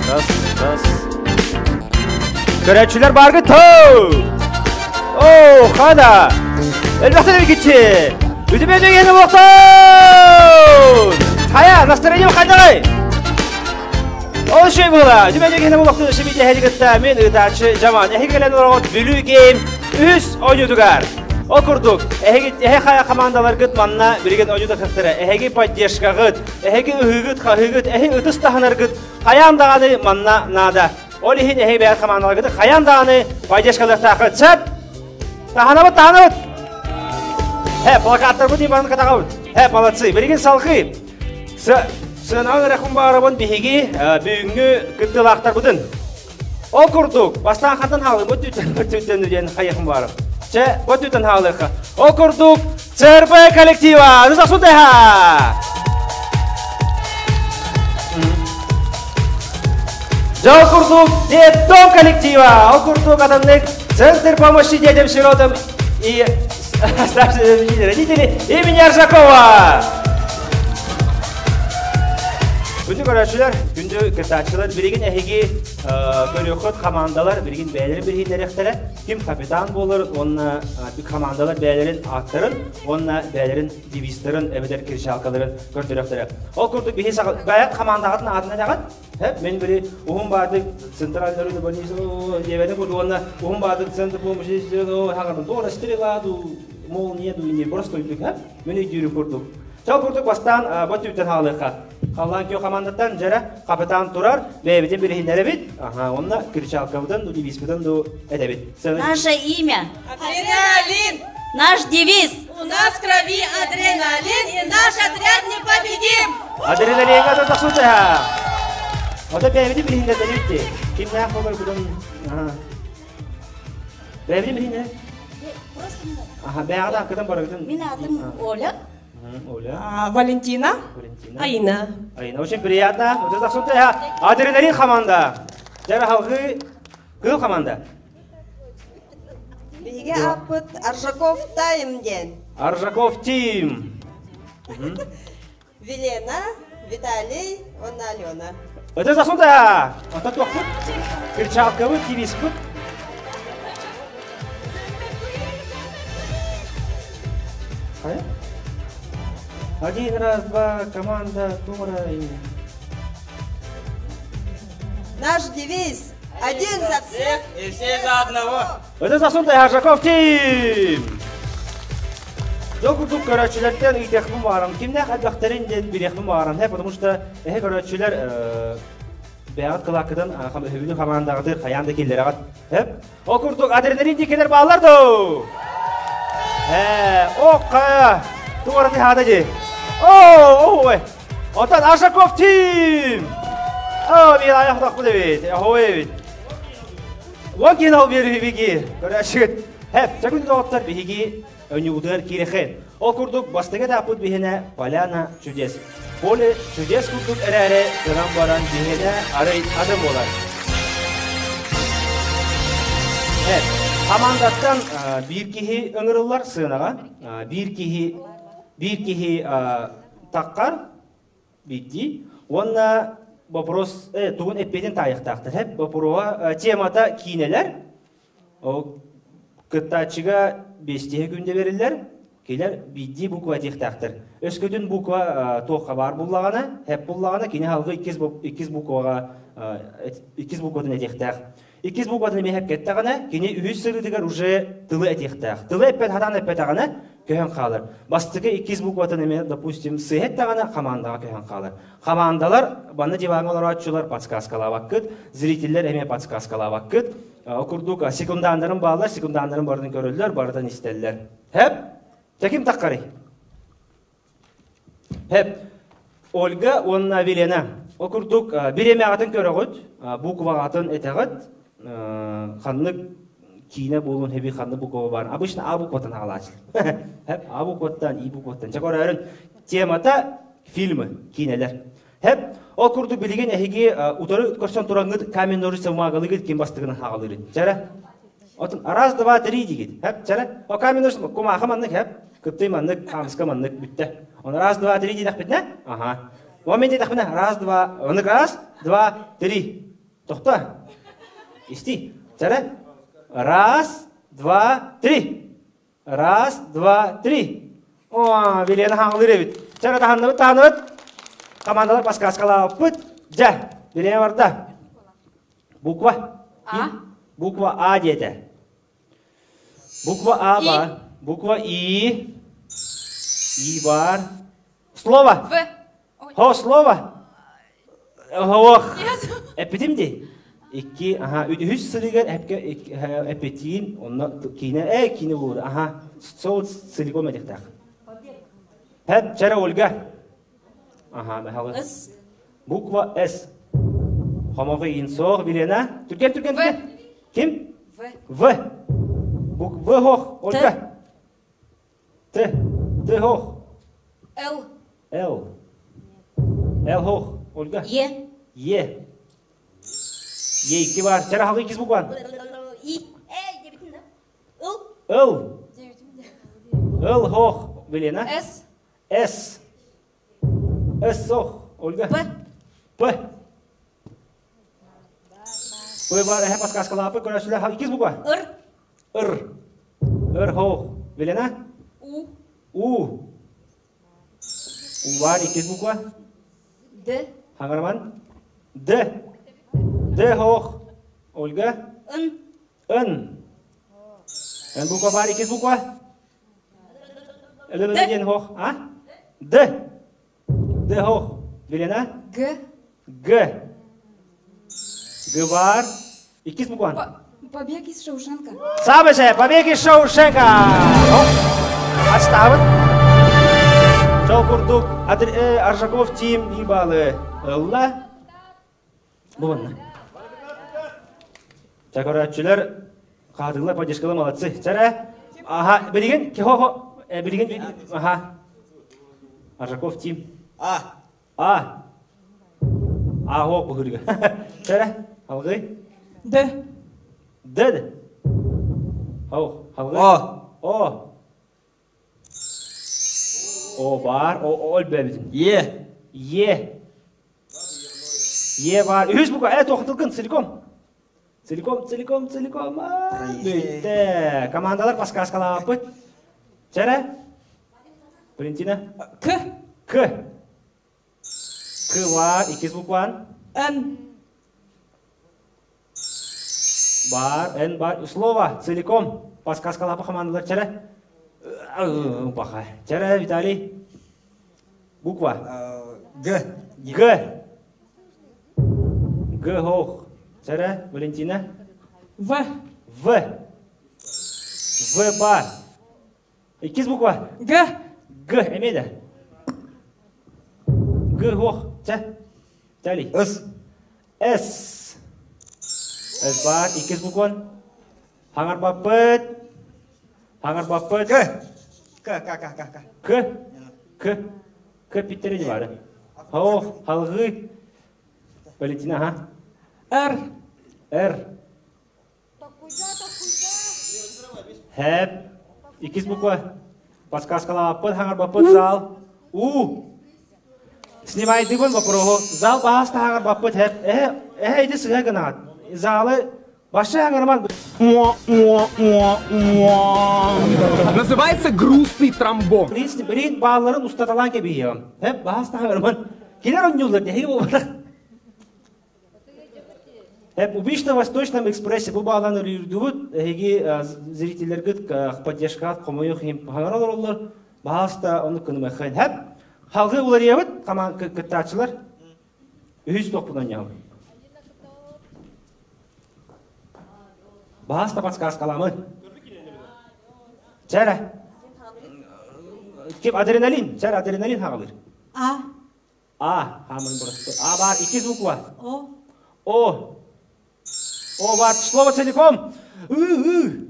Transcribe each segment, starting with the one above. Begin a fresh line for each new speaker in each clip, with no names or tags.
Раз, раз. Көрөөччүлэр бааргыт тоо! Оо, хана! Элбэхтэн эбикитчи! Үтүмэн дэгиэн буолуохтун! Хайа, настроением хайдаҕай? Ол шей була, үтүмэн дэгиэн буолуохтун өссө биир кытта мин ыытааччы Жаман. Эһиги кэлэн олороҕут Бүлүү гейм үһүс ойуутугар. Ол курдук, эһиги эһи хайа командаларгыт манна билигин ойуута кыахтара. Эһиги поддержкаҕыт, эһиги ыһыыгыт, хаһыыгыт, эһи ытыс таһынаргыт хайаан даҕаны манна наада. Ол иһин эһиги бэйэт командаларгыт хайаан даҕаны поддержкалыахтааххыт. Сөп? Таһынабыт, таһынабыт! Хэ, плакаттарбыт ибанын катаҕабыт. Хэ, молодцы. Билигин салгыы. Сыанаҕа ыраахпын баарабын биһиги бүгүҥҥү кыттыылаахтарбытын Ол курдук, бастаан хантан хаалыы, бу түттэн, бу түттэн диэн хайыахым баарым. Чэ, бу түттэн хаалыахха. Ол курдук, ЦРБ коллектива, Нусасутеха! Дьэ, ол курдук, детдом коллектива, ол курдук атаннык Центр помощи детям-сиротам и старшие родители имени Аржакова! Күндү көрөөччүлэр, күндү кыттааччылар, билигин эһиги көрүөххүт хамаандалар билигин бэйэлэрин билиһиннэриэхтэрэ. Ким капитан буолар уонна хамаандалар бэйэлэрин ааттарын уонна бэйэлэрин девизтарын эбэтэр кричалкаларын көрдөрүөхтэрэ. Ол курдук биһи бэйэт хамаандаҕытын аатын этэҕит. Хэп мен били уһун баатык центральный больница диэбэтин курдук уонна уһун баатык центр помощи хаҕатын туора стрела ду молния ду не просто хэп Мин өйдүүрүм курдук. Чал курдук бастаан бу түптэн хаалыахха. Халлаан күөх командаттан дьэрэ капитан турар, бэйэбитин билиһиннэрэбит. Аха, онно кричалкабытын, ду девизпитин ду этэбит.
Наше имя.
Адреналин.
Наш девиз.
У нас в крови адреналин, и наш отряд непобедим.
Адреналинга да тахсутаха. Ото бэйэбитин билиһиннэрдэрибит. Кимнээх болар будун. Бэйэбитин билиһиннэр. Аха, бэйэҕит ааккытын барыгытын.
Мин аатым Оля.
Оля.
Валентина.
Валентина.
Айна.
Айна, очень приятно. Вот это сунтая. Адреналин команда. Дьэ халгы кыл команда.
Биһиги ааппыт Аржаков Тайм диэн.
Аржаков Тим.
Вилена, Виталий уонна Алена.
Это засунта! Ата туохпут? Перчаткабыт, девизпыт. Хайа? Один, раз, два, команда, тура.
Наш девиз «Один за всех
и все за одного».
Это засунта Аржаков Тим! Дьол курдук көрөөччүлэртэн ыйтыахпын баҕарам. Кимнээх элбэхтэрин диэн билиэхпин баҕарам. Һэ, потому что эһэ көрөөччүлэр бэйэҕит кылааккытын өһүбүнү хамаандаҕытыгар хайаан да киллэрэҕит. Һэп. Ол курдук адреналин диэкилэр бааллар доо. Э, окка. Туораты хаада дии. Оо, ой. Отон Аржаков тим. Оо, мен аяқтақпын эбит. Ой эбит. Уон киһини ол биэриһибиги. Көрөөччүгүт. Хэп, чакын доҕоттор биһиги Өньуутугар киирэхэ. Ол курдук бастакы этаппыт биһинэ Поляна чудес. Поле чудес курдук эрээри гынан баран биһинэ арый атын буолар. Эт, хамаандаттан биир киһи ыҥырыллар сыанаҕа, биир киһи биир киһи таххар биирдии уонна вопрос тугун эппиэтин таайыахтаахтар. Хэп боппуруоһа темата киинэлэр Ол кыттааччыга биэстиһэ күндэ бэриллэр, килэр биирдии буква этиэхтээхтэр. Өскөтүн буква туохха баар буллаҕына, хэп буллаҕына, кини халгы иккис, иккис букваҕа иккис букватын этиэхтээх. Иккис букватын эмиэ хэп кэттэҕинэ, кини үһүс сырыытыгар уже тылы этиэхтээх. Тылы эппэт хатаан эппэтэҕинэ, көһөн хаалар. Бастакы иккис букватын эмиэ, допустим, сыыһа эттэҕинэ, хамаандаҕа көһөн хаалар. Хамаандалар, манна диваҥҥа олорооччулар подсказкалаабаккыт, зрителлэр эмиэ подсказкалаабаккыт. Ол курдук секундааннарын бааллар, секундааннарын барытын көрөллөр, барытын истэллэр. Хэп! Чэ ким таххарый? Хэп! Ольга уонна Велена. Ол курдук бириэмэҕитин көрөҕүт, букваҕатын этэҕит, ханнык киинэ буолуон хэби ханнык буква баар. Обычно А букваттан аҕалааччылар. Хэп, А букваттан, И букваттан. Чэ көрөөрүн. Темата фильмы, киинэлэр. Хэп, ол курдук билигин эһиги утары көрсөн тураҥҥыт камень ножницы бумагалыгыт ким бастыгын хаҕалыырын. Чэрэ? Отун раз, два, три диигит. Хэп, чэрэ. О, камень, ножницы, кумааха маннык, хэп. Кыптый маннык, хаамыска маннык, бүттэ. Он раз, два, три диэтэхпитинэ, ага. О, мен диэтэхпинэ, раз, два, оннук раз, два, три. Тохто. Исти. Чэрэ. Раз, два, три. Раз, два, три. О, Вилена хаҥылыыр эбит. Чэ, таһынныбыт, таһынныбыт. Командалар подсказкалаабыппыт. Дьэ, Вилена барда. Буква.
А.
Буква А диэтэ. Буква А бар. Буква И. И бар. Слово.
В.
Хо, слово. Ох. Эппитим дии. Икки, аха, үһүс сырыгар эпке эппитиин, онно киинэ, э, киинэ буолур, аха, сол целиком этихтаах. Хэп, чара Ольга. Аха, махалы.
С.
Буква С. Хомоҕу инсоох билена. Түрген, түрген, түрген. Ким?
В.
В. Бук В хох, Ольга. Т. Т хох.
Л.
Л. Л хох, Ольга.
Е.
Е. Е икки бар. Чара халы иккис букван.
И. Э, дебитин да. Ыл.
Ыл. Ыл хох. Вилена.
С.
С. С сох. Ольга.
П.
П. П бар. Эхе подсказкалаапы көрөчүлөр. Иккис буква.
Ыр.
Ыр. Ыр хох. Вилена.
У.
У. У бар. Иккис буква.
Д.
Хаҥарман. Д. Д хох. Ольга.
Ын.
Ын. Н буква бар. Иккис буква. Н диэн хох. А? Д. Д хох. Вилена.
Г.
Г. Г бар. Иккис букван.
Побег из Шоушенка.
Сабыше, побег из Шоушенка. Отставын. Жол курдук Аржаков Тим биир баалы ылла. Бу манна. Ча көрөөччүлэр хаатылла поддержкалы молодцы. Чара, аха, билигин, хо билигин, аха. Аржаков Тим.
А.
А. А хо быһырга. Чара, алгы.
Д.
Д. Хау, алгы.
О.
О. О бар, о өлбөбүтүн.
Е.
Е. Е бар. Үһүс буква. Э, тоқтылгын, целиком. Целиком, целиком, целиком. Бүттэ. Командалар подсказкалааппыт. Чэрэ. Валентина.
К.
К. К бар, иккис букван.
Н.
Бар, Н бар. Слово целиком. Подсказкалааппыт командалар. Чэрэ. Баха. Чэрэ, Виталий. Буква.
Г.
Г. Г хох. Чэрэ, Валентина.
В.
В. В бар. Иккис буква.
Г.
Г. Эмиэ Г хох. Чэ. Виталий.
С.
С. С бар. Иккис букван. Хаҥарбаппыт. Хаҥарбаппыт.
К. К, К, К, К, К.
К. К. К питтере бары. Хох. Халгы. Валентина, ага.
Р.
Р. Хэп. Иккис буква. Подсказкалааппыт, хаҥарбаппыт зал. У. Снимайдыбын вопроһу. Зал баһаста хаҥарбаппыт хэп. Э, э, иди сыһа гынаат. Залы башы хаҥарман.
Называется грустный тромбон.
Рин бааларын устаталаан кэбиһиэҕим. Хэп, баһаста хаҥарман. Кинер онньууллар, эһиги буолбатах. Хэп, убийство в Восточном экспрессе бу баалан өлүүрдүбүт. Эһиги зрителлэргит поддержкаҕыт хомойуох иһин хаҥара олороллор. Баһаста ону кынымаххын. Хэп, халгы уларыйабыт хамаан кыттааччылар. Үһүс тохпунан ньаһым. Баһаста подсказкаламын. Чэрэ. Ким адреналин? Чэр адреналин хаҕалыр.
А.
А, хамын просто. А бар, иккис буква.
О.
О. О бар, слово целиком. Ы, ы.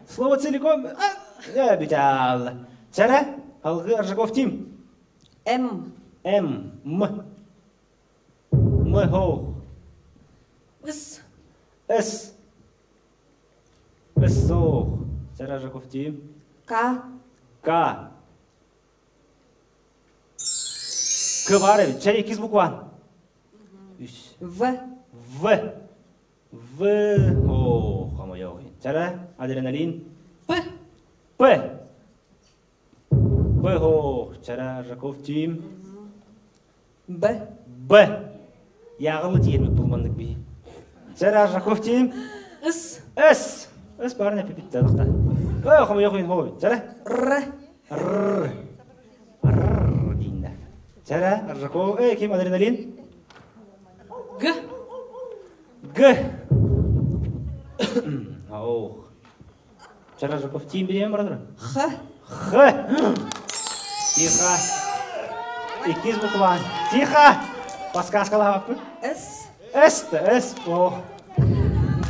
Слово целиком. А, бүтәл. Чэрэ, алгы Аржаков Тим.
М.
М, М. М, Хо.
С.
С. Суох. Чаражаков тиим.
К.
К. К баар эбит. Чэ, иккис букван. Үс.
В.
В. В. О, хомойох. Чара, адреналин.
П.
П. П. О, чара, Жаков тиим.
Б.
Б. Яғылы тиермик булманнык би. Чара, Жаков тиим.
С.
С. С барын эпипит дадықта. Ой, хомойох хой. Чара.
Р.
Р. Р дейінде. Чара, Аржаков, эй, ким адреналин?
Г.
Г. Ох. Чара Аржаков, тиим беремен барадыр?
Х.
Х. Тихо. Иккис букван. Тихо. Подсказкалаабаппыт.
С.
С, С, ох.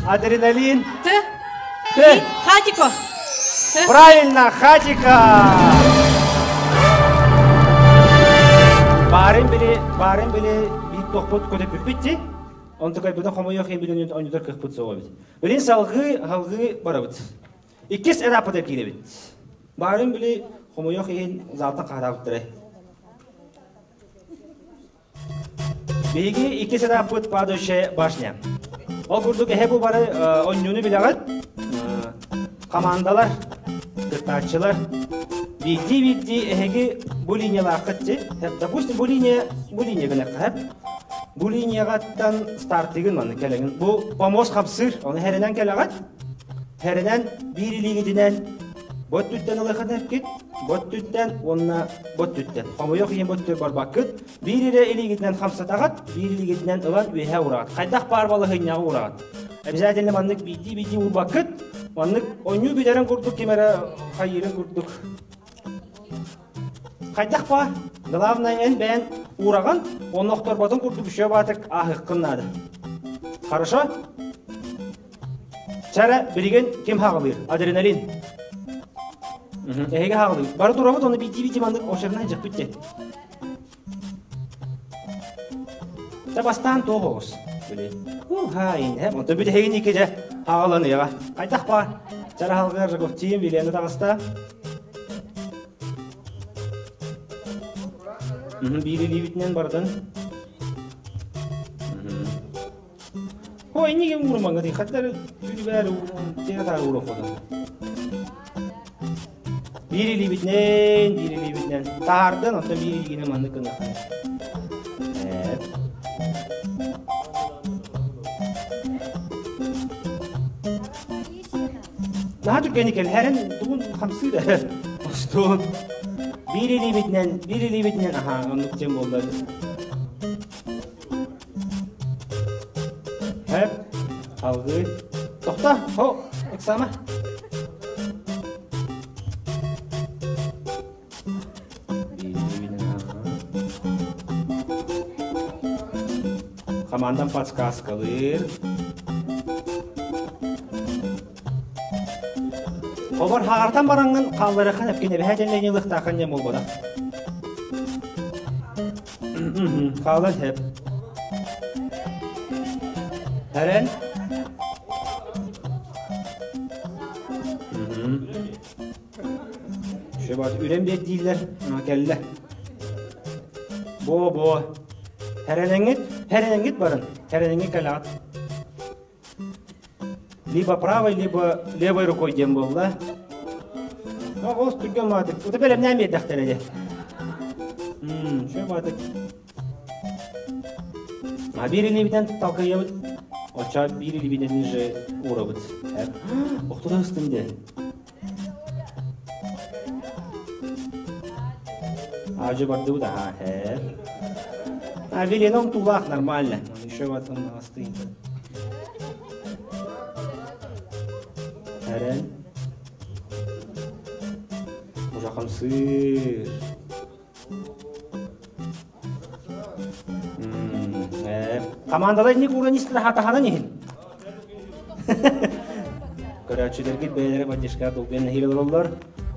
Адреналин.
Т.
Т.
Хатико.
Правильно, хатика. Баарын били, баарын били биир тохпут көтөппүппүт ти. Онтукай буда хомойох билин ойнотор кыхпыт соҕо бит. Билин салгыы халгыы барабыт. Иккис этапыта кииребит. Баарын били хомойох иһин заалтан хаһаабыттара. Биһиги иккис этаппыт падающая башня. Ол курдук эһэ бу бары онньууну билэҕит. Командалар, кыттааччылар биирдии-биирдии эһиги бу линиялааххыт ти. Допустим, бу линия, бу линия гынахха Бу линияҕаттан стартыгын манна кэлэҥин. Бу помост хапсыыр, ону хэрэнэн кэлэҕит. Хэрэнэн биир илиигитинэн бот түттэн ылыаххын эпкит, бот түттэн уонна бот түттэн. Хомойуох иһин бот түттэн барбаккыт. Биир эрэ илиигитинэн хамсатаҕыт, биир илиигитинэн ылан үөһэ ураҕыт. Хайдах баар балаһыанньаҕа ураҕыт. Обязательно маннык биирдии-биирдии уурбаккыт. Маннык оонньуу бүтэрин курдук ким эрэ хайыырын курдук. Хайдах баар? Главное эн бэйэн уураҕын, онно охторботун курдук үчүгэй баатык ааһыаххын наада. Хорошо? Чара, билигин ким хаҕылыыр? Адреналин. Эһиги хаҕылыыр. Бары турабыт, оны биирдии-биирдии маннык очерынан дьахпыт дии. Та бастаан туох оҕус? Били. Уһаайын, һэ, онтон бүтэһигин икки дьэ хаҕыланыаҕа. Хайдах баар? Чара халгыар Жаковтиин билиэни таҕыста. Биир илиибитинэн барытын. Ой, иннигин уурумаҥҥа дии, хаттар үлүбээр тиэрэ таары ууруохпутун. Биир илиибитинэн, биир илиибитинэн таһаардан, оттон биир илиигинэн маннык гыныахха. Наһаа түргэнник кэлһэрин тугун хамсыыр Остуон. Биир илиибитинэн, биир илиибитинэн, аха, оннук диэн буолла. Хэп, алгыы. Тохто, хо, ыксама. Командам подсказкалыыр. Хобор хаартан бараҥҥын хаалларыаххын эпкин эбэһээ дьэннэни ылыахтааххын диэн буолбатах. Хаалан хэп. Хэрэн. Шебат үрэн биэр дииллэр, кэллэ. Бо-бо. Хэрэнэҥҥит, хэрэнэҥҥит барын, хэрэнэҥҥит кэлэҕит. Либо правой, либо левой рукой диэн буолла. Оҕус түргэн баатык. Ута бэлэмнээн биэрдэхтэрэ дии. Үчүгэй баатык. А биир илиибитинэн талкыйабыт. Оччо биир илиибитинэн же уурабыт. Охтуда ыстым дии. Аажы бардыбыт, аха, һээ. А Велена тулаах нормально. Еще вот он астыйын. Әрэн. Ужахан сыр. Командалар инник ууран истилэр хатаханан иһин. Көрөөччүлэргит бэйэлэрэ поддержка долгуйан нэһиилэ олороллор.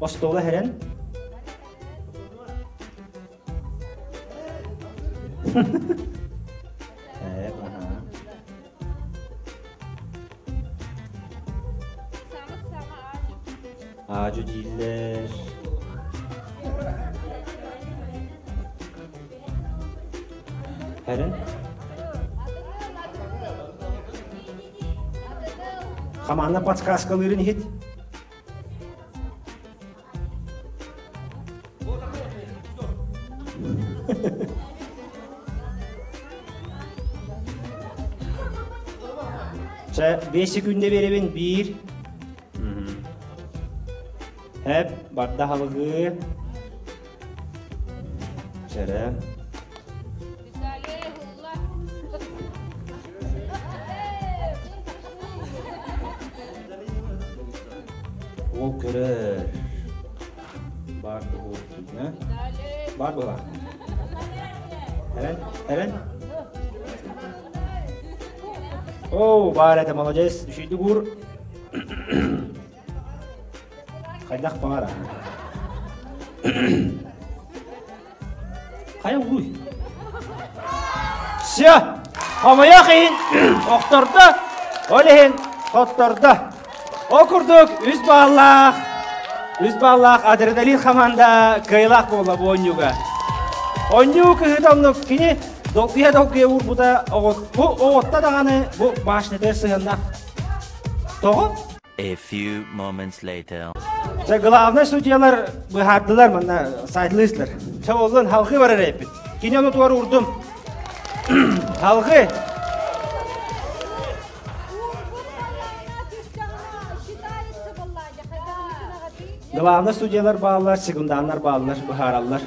Остуола хэрэн. Аадьу дииллэр. Хэрэн? Хамаана подсказкалыырын иһит. Чэ, 5 секунда биэрэбин. Биир. Хэп, барда халыгы. Чэрэ. Ол көрөр. Бар буолуо. Бар була. Эрен, Эрен. Оо, баар этэ, молодец. Үчүйдүк уур. Хайдах баҕар Хайа ууруй? Все! Хомойох иһин охтордо, ол иһин хоттордо. Ол курдук үс бааллаах, үс бааллаах адреналин хамаанда кыайылаах буолла бу оонньууга. Оонньуу кыһыта оннук кини долгуйа-долгуйа уурбута бу оҕотто даҕаны бу башнятыгар сыһыаннаах. Тоҕо?
A few moments later.
Дьэ, главнай судьялар быһаардылар манна сайдлыыстар. Чэ оллун халгы барар эппит. Кини ону туар урдум. Халгы. Главный судьялар бааллар, секунданнар бааллар, быһаараллар.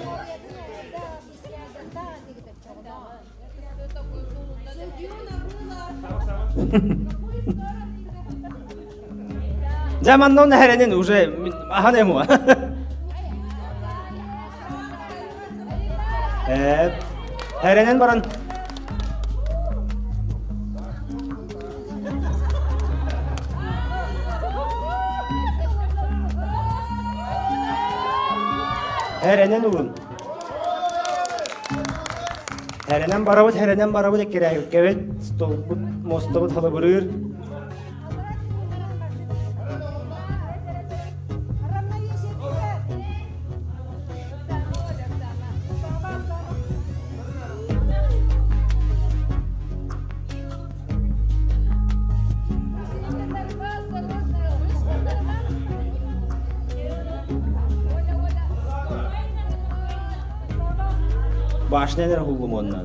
Дьэ манна онно хэрэнин уже ахан ему. Хэрэнэн баран Хэрэнэн урун. Хэрэнэн барабыт, хэрэнэн барабыт эккирээбиккэбит, столбут, мостубут халыбырыыр. Башня эрэ уһуллум уонна.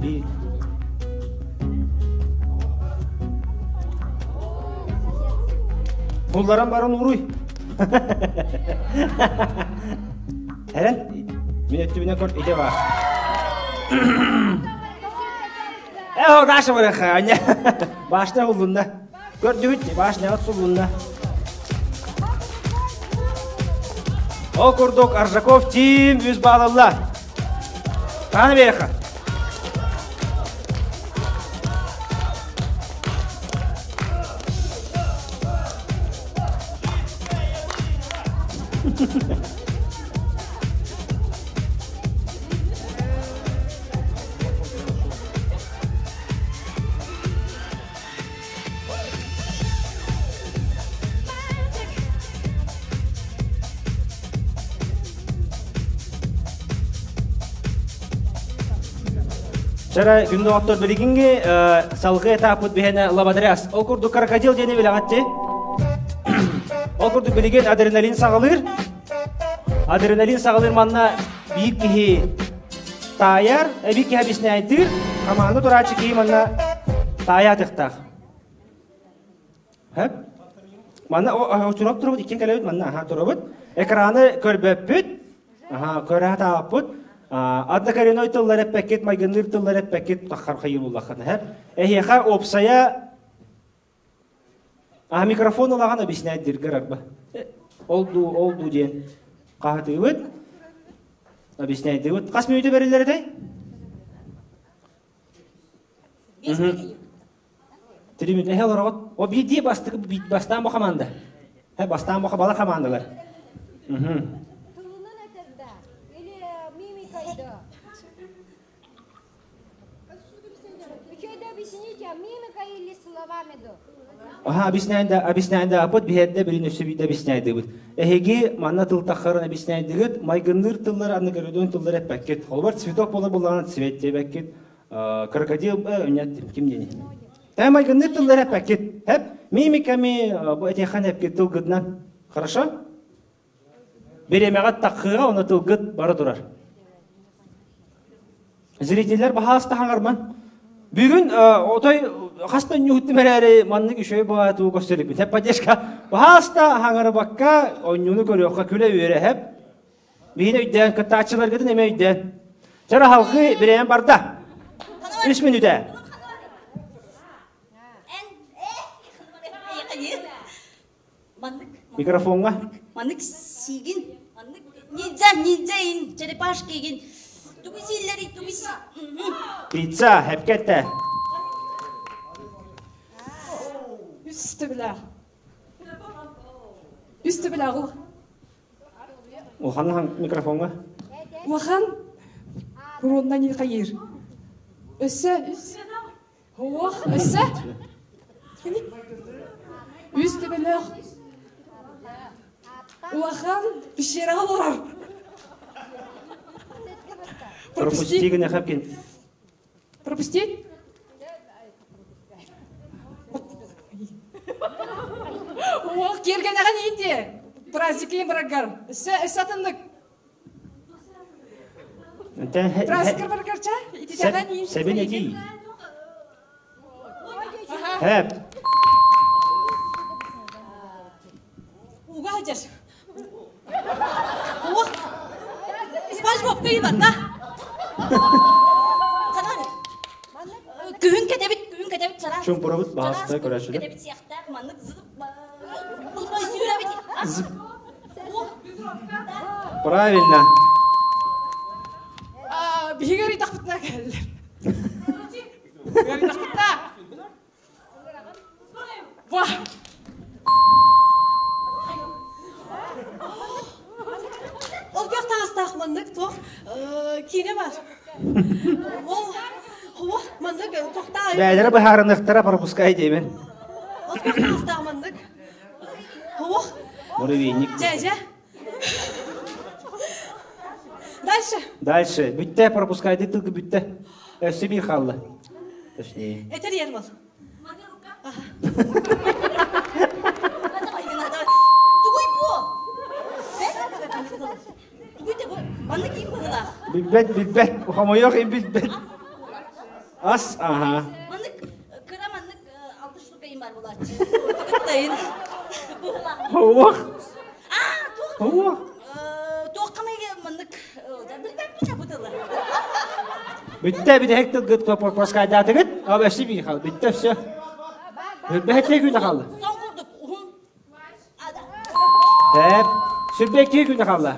Би Булларан баран уруй. Эрен, мин өттүбүнэн көр ити бар. Э, Даша барыха, Башня уллунна. Көрдүгүт, башняҕыт суллунна. Ол курдук Аржаков Тим үс баалалла. Тааны береха. Чара күндү оттор билигинги салгы этапыт биһэне лабадряс. Ол курдук крокодил диэни билэҕэтти. Ол курдук билигин адреналин саҕалыыр. Адреналин саҕалыыр манна биир киһи таайар, эбии киһи объясняйдыыр, хамаанда турааччы киһи манна таайаатыхтаах. Хэп? Манна очуроп турабыт, иккин кэлэбит, манна аха турабыт. Экраны көрбөппүт, аха көрө тааппыт. Однокоренной тыллар эппэккит, майгынныыр тыллар эппэккит, таххар хайыр буллаххына, хэп? Эһиэхэ опсая А микрофон ылаҕан объяснять диргэр арба. Ол дуу, ол дуу диэн хаһытыыбыт. Объясняйдыыбыт. Хас мүнүүтэ бэриллэр этэй? Три минуты. Эһэ олороҕут. О биирдии бастык бастаан бу команда. Э бастаан бу бала командалар.
Тылынан этэр да или мимикой да? Үчүгэй объясните, мимика или словами? Словами до.
Аха, объясняйда, объясняйда, апыт биһэрдэ билин өссө биирдэ объясняйдыбыт. Эһиги манна тыл таххарын объясняйдыгыт, майгынныыр тыллар аны көрүдүн тыллар эппэккит. Холобур, цветок буолар буллаҕына цвет диэбэккит. Крокодил, нет, ким диэни. Тэ майгынныыр тыллар эппэккит. Хэп, мимиками бу этиэххэн эпкит тылгытынан. Хорошо? Бириэмэҕэ таххыыга уонна тылгыт бара турар. Зрителлэр баһаалыста хаҥарман. Бүгүн отой хаста ньуһуттум эрээри маннык үчүгэй баҕа көстөрүкпүт. Хэп поддержка. Баһаалыста хаҥарыбакка оонньууну көрүөххэ күлэ-үөрэ хэп. Биһини өйдөөн кыттааччыларгытын эмэ өйдөөн. Чара халқы бирээн барда. Үс мүнүүтэ. Микрофоҥҥа.
Маннык сиигин, маннык ниндзя, ниндзя ин, черепашки игин. Тугу сииллэрий, тугу си...
Пицца, хэпкэтте.
Үс төбөлөөх. Үс төбөлөөх.
Улахан микрофоҥҥа.
Улахан куруонна не хайыр. Өссө үс. Ох, өссө? Үс төбөлөөх улахан пещера олорор.
Пропусти гына хапкин.
Пропустить? Ох, кергенеҕин иинди. Праздникин барагар. Өссө өссө атыннык. Праздникар баргарча? Ититэҕин иин.
Сэбин этии. Хэп.
Уга сылдьар. Уох. Спанч Боб кыйбат да? Ханан. Күһүн кэтэбит, күһүн кэтэбит чараас.
Чумпурабыт баҕаста көрөөччүлэр.
Кэтэбит сиэхтээх маннык зып сүүрэбит.
Правильно.
Биһиги ыйдахпытына кэллэр. Ыйдахпытына. Ва!
Ол көх таҥастаах маннык туох киинэ бар. Ол ол маннык тохтаа.
Бээлэрэ быһаарыныахтара пропускай диэбин.
Ол көх таҥастаах маннык. Ох.
Муравейник.
Дьэ, Дальше.
Дальше. Бүттэ, пропускайды тылгы бүттэ. Өссө биир хаалла. Точнее.
Этер ер бол. Тугуй бу? Тугуй бу? Манна ким быһылаах?
Билбэт, билбэт. Хомойуох им билбэт. Ас, ага.
Маннык кыра маннык алты штука им бар булааччы. Тайын.
Ох.
Аа, туох.
Ох.
Туохха маннык
Бүттэ бүтэһик тылгыт пропускайдаатыгыт, ол өссө биир хаал. Бүттэ все. Бүтэһик күнэ хаалла.
Сон курдук уһун.
Эп, сүрбэкки күнэ хаалла.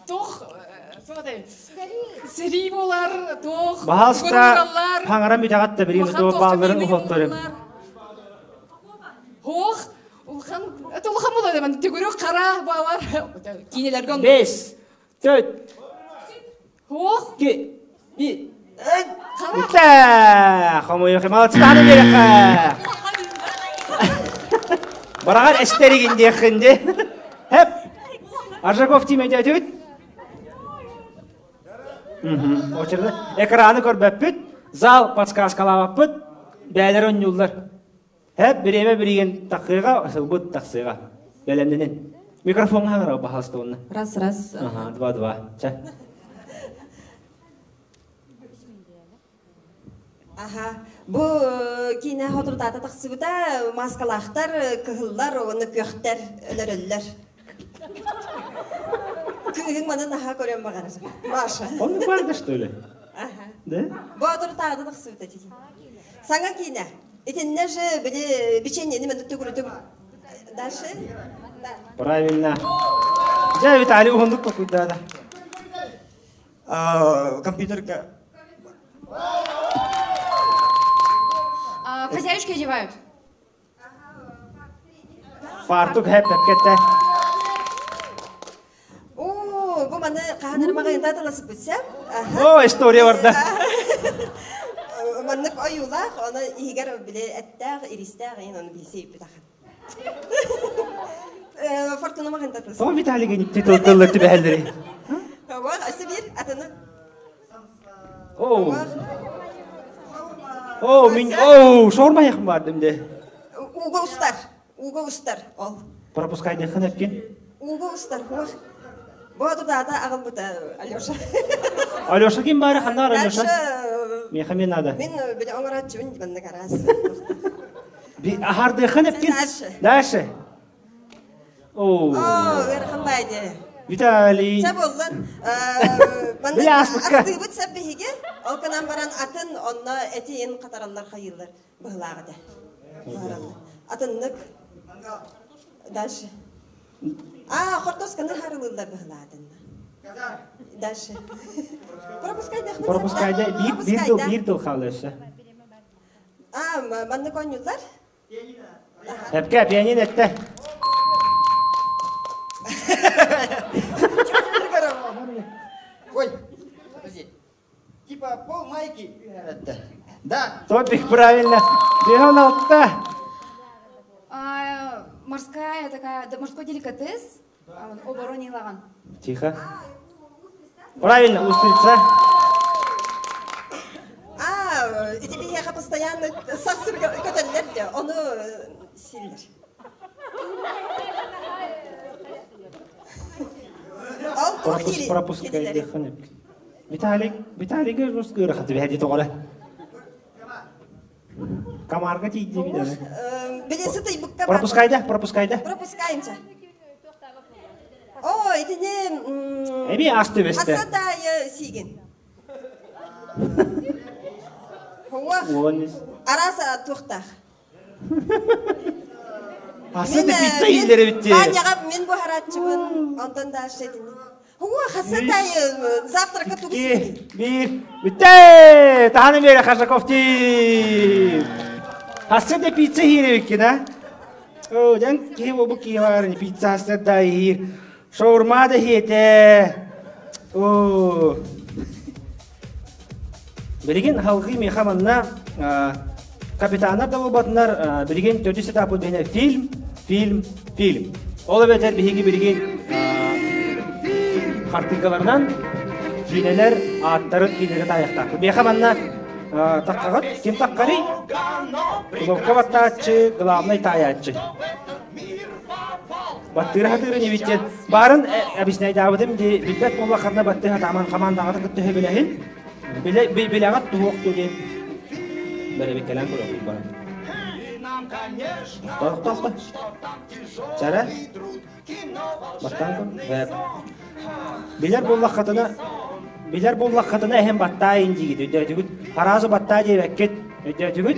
Туох сэрии буолар, туох
Баһаалыста хаҥаран бүтэҕит да билигин туох баалларын уһуохторум.
Ох, улахан, это улахан буолар мен төгүрүк хара баалар киинелерге
Бес, төрт,
Ох,
ки, би, Бүттэ! Хомойуох, молодцы биэрэххэ! Бараҕар эстэригин диэххин ди. Хэп! Аржаков тиим өйдөөтүбүт? Очерда экраны көрбөппүт, зал подсказкалаабаппыт, бээлэр онньууллар. Хэп, бириэмэ билигин тахыыга, сылбыт тахсыыга. Бэлэмнэнин. Микрофоҥҥа хаҥыра баһаалыста уонна.
Раз, раз.
Ага, два-два. Чэ.
Аха. Бу киинэ соторутаата тахсыбыта маскалаахтар, кыһыллар уонна күөхтэр өлөрөллөр. Кыыһыҥ маны наһаа көрөн баҕарар. Маша.
Он барды, что ли?
Аха.
Да?
Бу соторутааҕыта тахсыбыта тики. Саҥа киинэ. Итиннэ же били биченьени мен төгүрүтүк Дальше? Да.
Правильно. Дьэ, Виталий уһуннук толкуйдаата.
Компьютерка.
Хозяюшки одевают.
Фартук хэп-хэпкетте.
Оо, бу маны хаһан эрэ маҕаһыынтан таласыппытса.
О, история барда.
Маннык ойуулаах, ону иһигэр били эттээх, иристээх иһин ону билсийбит ахан. Фортуна маҕантатыс.
Тоҕо Виталийга титул тыллар түбэһэллэри?
Вот, өссө биир атыны.
Оу. Оу, мин оу, шаурма яхын бардым де.
Ууга устар. Ууга устар ол.
Пропускайдыхын эпкин.
Ууга устар. Бу даата аҕалбыта Алеша.
Алеша ким баара ханна бар Алеша? Миэхэ мен надо.
Мин били оҥорооччубун маннык араас.
Ахардыхын эпкин.
Дальше.
Дальше. Оо.
Оо, ыарахан баайды.
Виталий.
Чэ буоллун.
Били ааспыкка.
Астыыбыт сап биһиги. Ол гынан баран атын онно этиин хатараллар хайыыллар быһылаах этэ. Атыннык. Дальше. А, хортуосканы харылыыллар быһылаатынна. Дальше. Пропускайда.
Пропускайда биир биир тыл биир тыл хаалла өссө.
А, маннык оонньууллар?
Эпке пианино эттэ.
Ой, подожди. Типа пол майки Да.
Топик правильно. Бегон алта.
А, морская такая, да, морской деликатес. Оборонилаған.
Тихо. Правильно, устрица.
А, эти биһиэхэ постоянно сахсырга көтөллөр де, ону сииллэр.
Пропуск, пропуск Виталик, Виталийга русский ыарахаты бэһэди тоҕо Камарга тиийди билэр.
Били сытыйбыкка
Пропускайда, пропускайда.
Пропускаемся. О, итини
Эми ас түбэстэ.
Асатайы сиигин. Арас туохтаах.
Асы да пицца иилere битти.
Баняга мен буһарааччыбын, онтон дальше итини. Хуа, хасатай завтрака тугу
Биир, бүтте! Таһаны бере Хашаков тип. Хасы да пицца иире биккин, а? О, дьэн киһи бу киһи бар, пицца хасы да иир. Шаурма да иһиэтэ. О. Билигин халгыы миэхэ манна капитаннар да буолбатынар билигин төрдүс этаппыт биһиэнэ фильм, фильм, фильм. Ол эбэтэр биһиги билигин хартыыкаларынан киинэлэр ааттарын киинэлэри таайыахтаахпыт. Миэхэ манна таххаҕыт ким таххарый? Кнопка баттааччы, главный таайааччы. Баттыыр хатыырын ибиттен баарын объясняйдаабытым ди билбэт буоллаххына баттыы хатааман хамаандаҕытын кытта сөбүлэһин билэҕит туһуохту диэн бэрэбиккэлээн көрүөхпүт баран. Тохтоохто. Чара. Баттаан көр. Билэр буоллаххытына билэр буоллаххытына эһэм баттаайын диигит өйдөөтүгүт. Хараазы баттаа диэбэккит өйдөөтүгүт.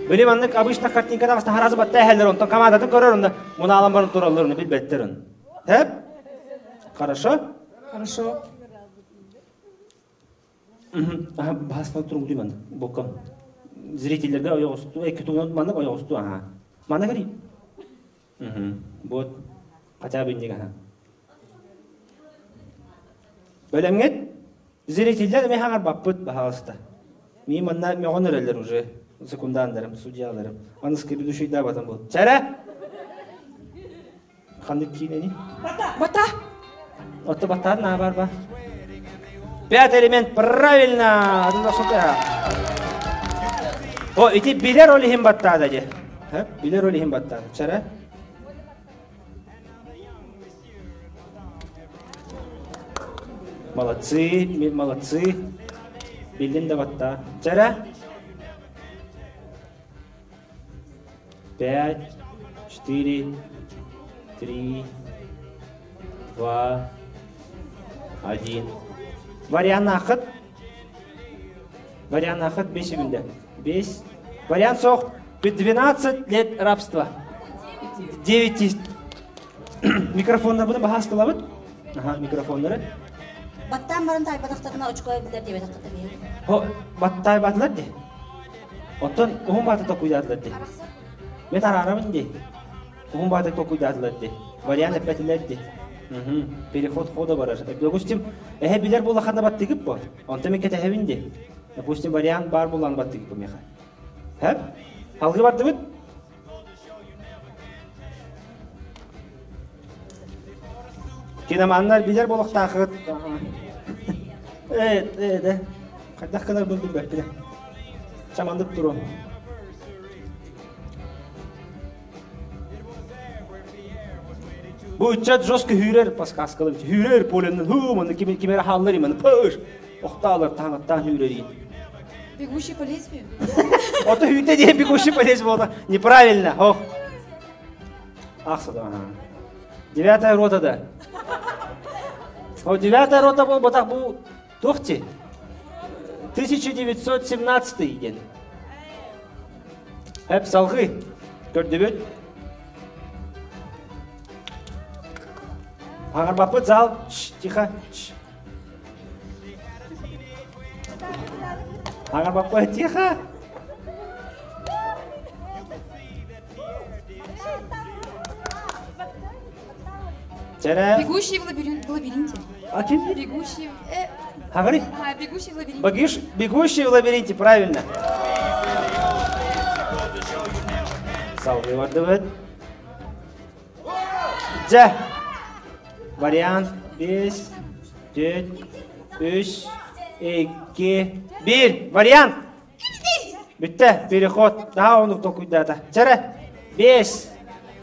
Били маннык обычно картинкада баста хараазы баттаа эһэллэр онтон командатын көрөр онно мунаалан баран тураллар оны билбэттэр он. Хэп? Хорошо?
Хорошо.
Аха, баһастан туругутуй маннык бокка. Зрительлерге ойоҕостуу, эки тугунан маннык ойоҕостуу, аха. Манна кэлий. Вот, хотя бы инник аха. Бөлөмҥет зрительдер эми хаҥарбаппыт, баһаалыста. Мин манна мөҕөн эрэллэр уже секундандарым, судьяларым. Аныскы ведущийдаабатым был. Чэрэ! Ханнык киинэни?
Бата! Бата!
Отто баттаан наа бар ба. Пятый элемент правильно! О, ити билэр ол иһин баттаада дии. Билэр ол иһин баттаада. Чара? Молодцы, молодцы. Биллин да батта. Чара? Пять, четыре, три, два, один. Вариант ахыт. Вариант ахыт 5 секунда. 5. Вариант сох. 12 лет рабства. 9 Микрофоннар бұны баһастылабыт. Аха, микрофоннары.
Баттаан баран таайбатахтарына очко билэр диэбэтэххэ тэбиһэр.
Хо, баттаайбатылар ди. Оттон уһун баата токуйдаатылар ди. Мен араарабын ди. Уһун баата токуйдаатылар ди. Вариант эппэтилэр ди. Переход хода барар. Допустим, эһэ билэр буолахана баттыгып бо. Онто мен кэтэһэбин ди. Допустим, вариант бар булан баттыгы помеха. Хэп? Алгы бардыбыт? Киноманнар билэр болохтаахыт. Э, э, да. Хайдах гынар бу билбэппин. Чамандык туруом. Бу ыччат жестко хүүрэр подсказкалар хүүрэр поленнан хуу манна ким ким эрэ хааллар именно пыш охтаалар таҥаттаан хүүрэрий.
Бегущий по лезвию?
Ото хүүтэ диэн бегущий по лезвию буолла. Неправильно. Ох. Ахсада. Девятая рота да. О, девятая рота был батах бу туох 1917 диэн. Эп салгыы. Көрдүбүт. Аҥарбаппыт зал. Шш, тихо. Шш. Аҥарбаппыт, тихо. Чэрэ.
Бегущий в лабиринте.
А ким?
Бегущий в...
Говори.
А, бегущий в лабиринте.
Бегущ, бегущий в лабиринте, правильно. Салгыы бардыбыт. Дьэ. Вариант 5, 4, 3, 2, 1. Вариант. Бүттэ, переход. Daha онук толкуйдаата. Чэрэ. 5,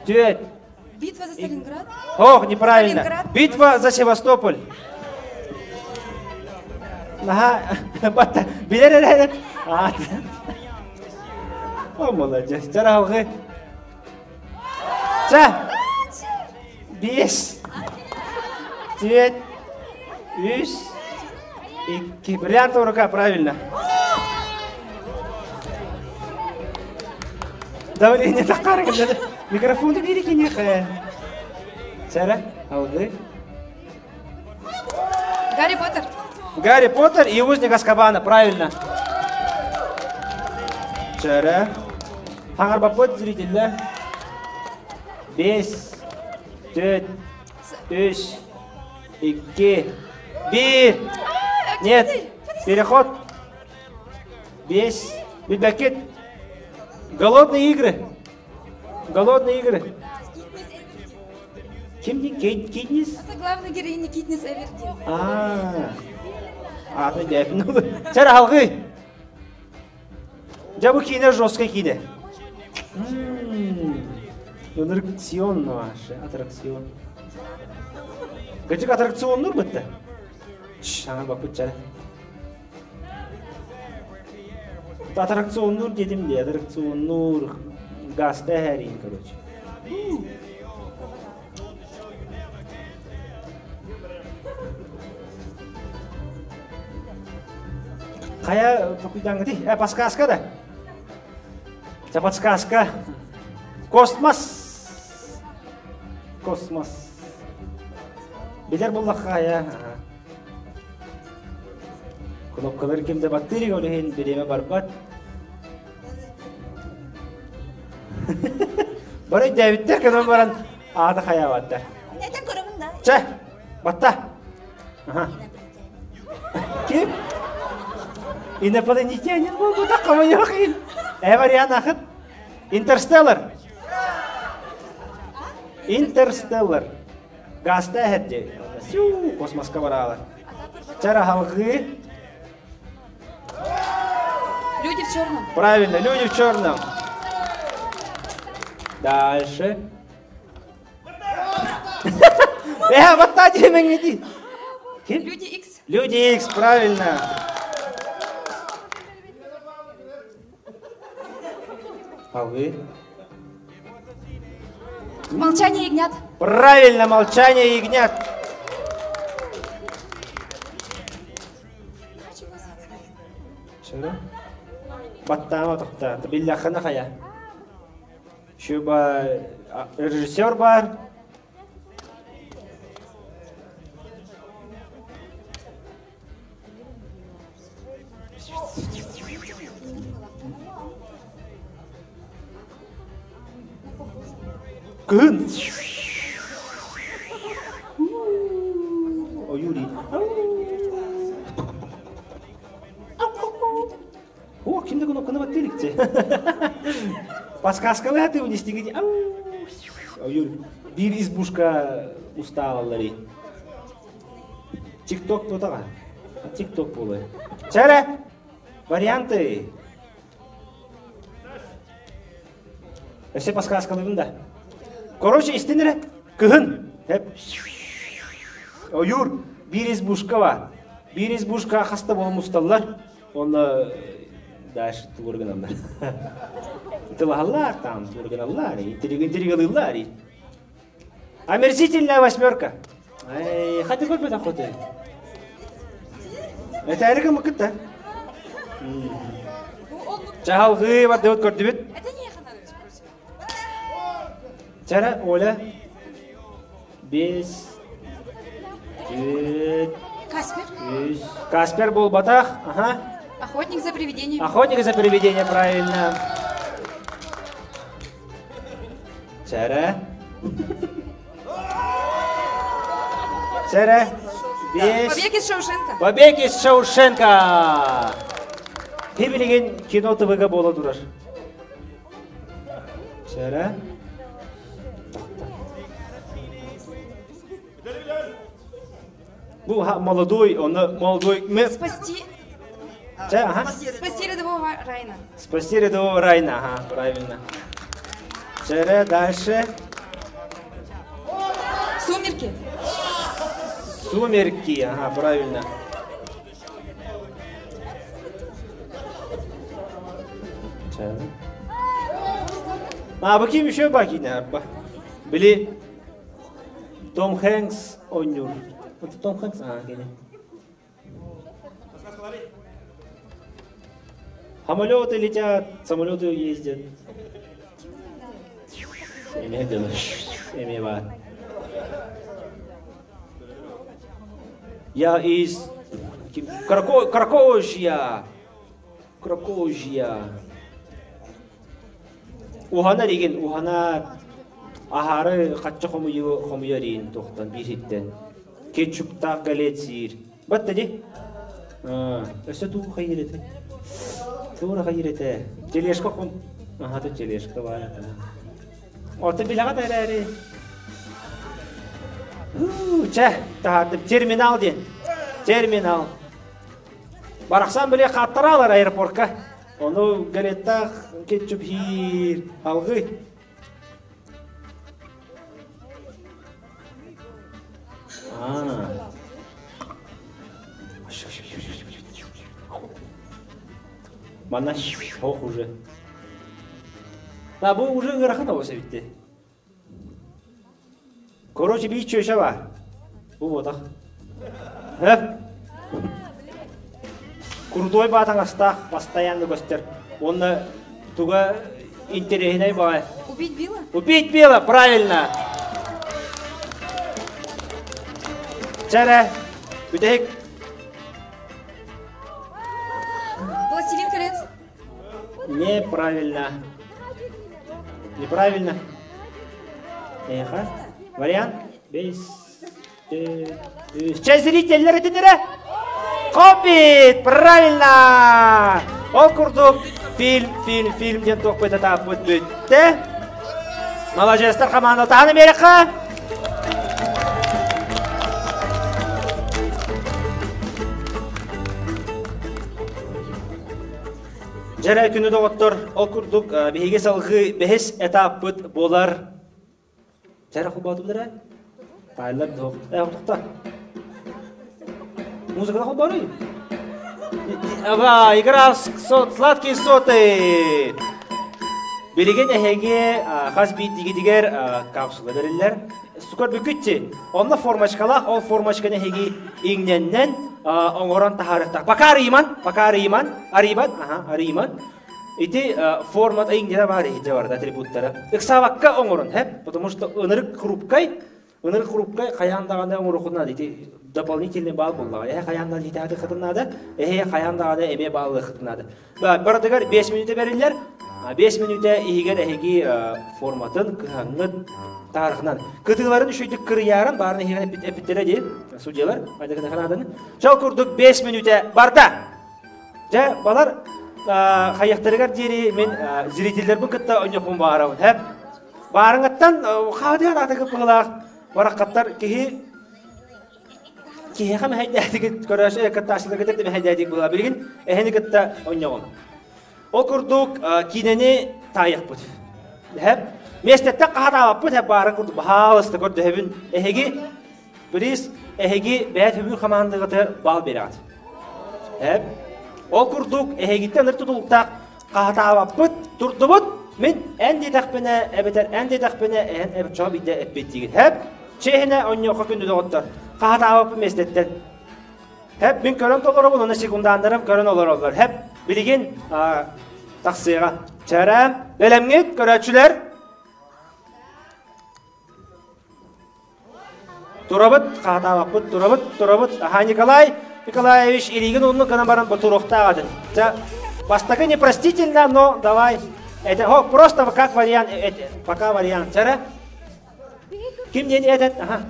4,
Битва за Сталинград?
Ох, неправильно.
Сталинград.
Битва за Севастополь. Ага, батта. Билер эрэ. О, молодец. Чара алгы. Ча. Бес. Түөрт. Үс. Икки. Бриллиантовая рука, правильно. Давление таххара кэллэ. Микрофону бири киниэхэ. Чара, алгы.
Гарри Поттер.
Гарри Поттер и узник Азкабана, правильно. Чара. Хаҥарбаппыт зрителлэр. Бес, түөрт, үс, икки, биир. Нет, переход. Бес. Билбэккит. Голодные игры. Голодные игры. Ким Кейт Китнис?
Это главная героиня Китнис Эвердин.
А, а, ты дәпін. Чара алгы. Дьэ бу киинэ жесткай киинэ. Аттракцион ваше, аттракцион. Кычык аттракционнур бытта. Саҥа баппыт чара. Аттракционнур дедим де, аттракционнур гаста хэрин, короче. Хайа токуйдааҥҥытый? Э, подсказка да? Ча подсказка. Космос. Космос. Билэр буллахха хайа. Кнопкалар кимде баттыыр ол иһин бириэмэ барбат. Бары өйдөөбүттэр көнөн баран аата хайаабаттар.
Нэтэн көрөбүн да.
Чэ, батта. Аха. Ким? Инопланетянин буолбута хомойуох иһин. Э вариант ахыт. Интерстеллар. Интерстеллар. Гаста эһэрди. Сю, космоска бараалар. Чара халгыы.
Люди в черном.
Правильно, люди в черном. Дальше. Э, вот та диэмэҥҥитий.
Люди Икс.
Люди Икс, правильно. А вы?
Молчание ягнят.
Правильно, молчание ягнят. Чөрө? Баттаама тохта. Биллахына хая. Шуба режиссер бар. Күн. О, Юрий. Подсказкалыы атыбын истиҥит. Ойур биир избушка устаалаллары. Тикток тутаҕа. Тикток буолуо. Чэрэ! Варианты. Өссө подсказкалыыбын да. Короче, истин эрэ. Кыһын. Ойуур биир избушка бар. Биир избушка хаста буолан мусталлар. Онно дальше тугур гыналлар. Тылаһаллар там, тугур гыналлар, интригалыыллар. Омерзительная восьмерка. Эй, хати көрбөтөх хоты. Этээри гыммыккыт да. Чаһалгыы бардыбыт көрдүбүт. Чара, Оля. Бес. Түт.
Каспер.
Үс. Каспер буолбатах. Ага.
Охотник за привидениями.
Охотник за привидениями, правильно. Чара. Чара. Бес.
Побег из Шоушенка.
Побег из Шоушенка. Ти билигин кино ТВ-га буола турар. Чара. Бу молодой, он молодой.
Спасти.
Ага.
Спасти рядового Райна.
Спасти рядового Райна, ага, правильно. Чара, дальше.
Сумерки.
Сумерки, ага, правильно. А, бу ким еще бакина? Били Том Хэнкс оонньуур. Том Хэнкс? А, кини. Самолеты летят, самолеты ездят. Эмиэ дылы. Эмиэ баар. Я из Кракожья. Кракожья. Уһанар игин, уһанар. Аһары хачча хомуйу хомуйар иин туохтан биир Кетчуптаах галет сиир. Батта ди. Өссө туу хайыр этэ. Тура хайыр этэ. Тележка хом. Аха, то тележка бар. Орто билэҕит эрээри. Чэ, таһаардым. Терминал диэн. Терминал. Барахсан били хааттараалар аэропортка. Ону галеттаах кетчуп хиир алгый. А. Манна ох уже. А бу уже ыарахан оҕус эбитти. Короче, биир чүөчэ бар. Бу буотах. Крутой баатаҥастаах постоянно көстөр. Уонна туга интэриэһинэй баҕай.
Убить Билла?
Убить Билла, правильно. Чэрэ, бүтэһик.
Властелин колец.
Неправильно. Неправильно. Эхо. Вариант. Бес. Чэ, зрителлэр этинэрэ. Хоббит! Правильно! Ол курдук фильм, фильм, фильм диэн туохпут тааппыт бүттэ. Маладьыастар хамаанда таһан Америка! Дьэрэ күнү доҕоттор, ол курдук биһиги салгыы бэһис этаппыт буолар. Дьэрэ холбоотубут эрэ? Тайлар тоқта. Музыканы холбооруй? Ага, игра в сладкие соты. Билигин эһиги хас биирдиигитигэр капсула бэриллэр. Сукар бүкүтчи. Онно формочкалаах, ол формочканы эһиги иҥнэннэн оҥорон таһаарыахтаах. Пока арыйман, пока арыйман, арыйбат, аха, арыйман. Ити формат иҥнэрэ баар иһитэ барда атрибуттара. Ыксаабакка оҥорун, хэп, потому что ынырык хрупкай, ынырык хрупкай хайаан даҕаны оҥоруоххун наада. Ити дополнительный балл буоллаҕа. Эһэ хайаан даҕаны итэҕэтиххитин наада, эһэ хайаан даҕаны эмиэ бааллыаххытын наада. Барытыгар 5 мүнүүтэ бэриллэр. 5 мүнүүтэ иһигэр эһиги форматын, кыһаҥҥыт таарыхынан. Кытыыларын үчүгдүк кырыйаарын баарын иһигэр эппиттэрэ дии судьялар. Айдакытаханааданы. Чол курдук 5 мүнүүтэ барда. Дьэ, балар хайыахтарыгар диэри мин зрителлэрбин кытта онньохпун баарабын. Хэп. Баарыҥаттан хаадыан атыгы быһылаах бараххаттар киһи киһиэхэ мэһэйдээтигит көрөөс кыттааччыларга да мэһэйдээтик быһыла билигин эһини кытта онньоҕум. Ол курдук киинэни таайыахпыт. Хэп. Миэстэттэн хаһаатаабаппыт хэп баарын курдук баһаалыста көрдөһөбүн. Эһиги Приз эһиги бэйэ төбүүр хамаандыгытыгар баал биэрэҕит. Эп. Ол курдук эһигиттэн ыр тутулуктаах хаһатаабаппыт, турдубут. Мин эн диэтэхпинэ, эбэтэр эн диэтэхпинэ, эһэн эбчоҕо биирдэ эппиэттиигит. Хэп. Чиэһинэ онньуохха күндү доҕоттор. Хаһатаабаппын миэстэттэн. Хэп, мин көрөн толоробун, уонна секундааннарым көрөн олороллор. Хэп, билигин тахсыаҕа. Чэрэ, бэлэмҥит, көрөөччүлэр. Турабыт, хаатаабаппыт, турабыт, турабыт. Аха, Николай Николаевич, илиигин ууннук гынан баран ботуруохтаах атын. Ча, бастакы непростительно, но давай. Это, о, просто как вариант, это, пока вариант. Чара? Ким диэн этот? Аха.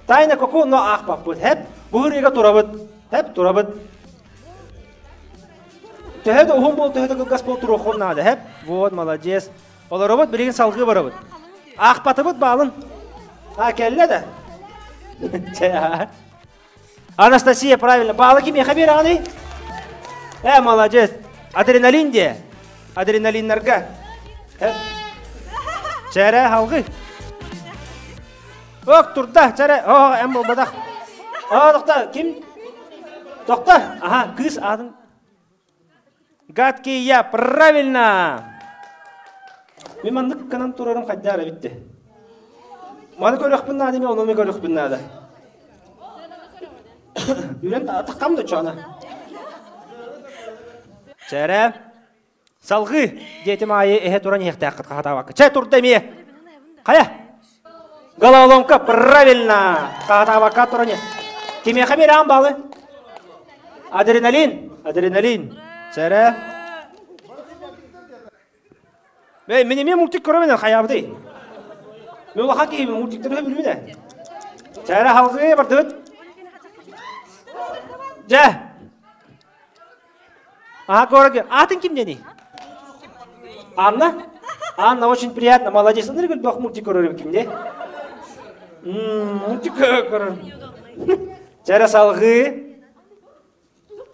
Тайна коку, но аахпаппыт. Хэп, буһуруйга турабыт. Хэп, турабыт. Төһө да уһун буол, төһө да кылгас буол туруоххун наада. Хэп, вот, молодец. Олоробут, билигин салгыы барабыт. Аахпатыбыт баалын. А, кэллэ да? Анастасия, правильно. Баалы кимиэхэ биэрэҕиний? Э, молодец. Адреналин диэ. Адреналиннарга. Чэрэ, халгы. Ок, турда, чэрэ. О, эм буолбатах. О, тохто, ким? Тохто. Ага, кыыс атын. Гадкий я, правильно! Мен маннык гынан турарым хайдаар эбитти. Маны көрөхпүн наада мен ону көрөхпүн наада. Үрэн таххам да чоона. Чэрэ. Салгыы диэтим аайы эһэ туран иһиэхтээххит хаһатаабакка. Чэ турда эмиэ. Хайа? Головоломка, правильно! Хаһатаабакка туран иһ. Кимиэхэ биэрэҕин баалы? Адреналин, адреналин. Чэрэ. Эй, мин эмиэ мультик көрөмүн хайаабытый? Мен улахан киһибин мультиктары билбин ээ. Чэрэ халгыы бардыбыт. Дьэ. А, город. Атын ким диэний? Анна? Анна, очень приятно, молодец. Анна говорит, мультик көрөрүм ким де? Мультик көрөрүм. Чэрэ салгыы.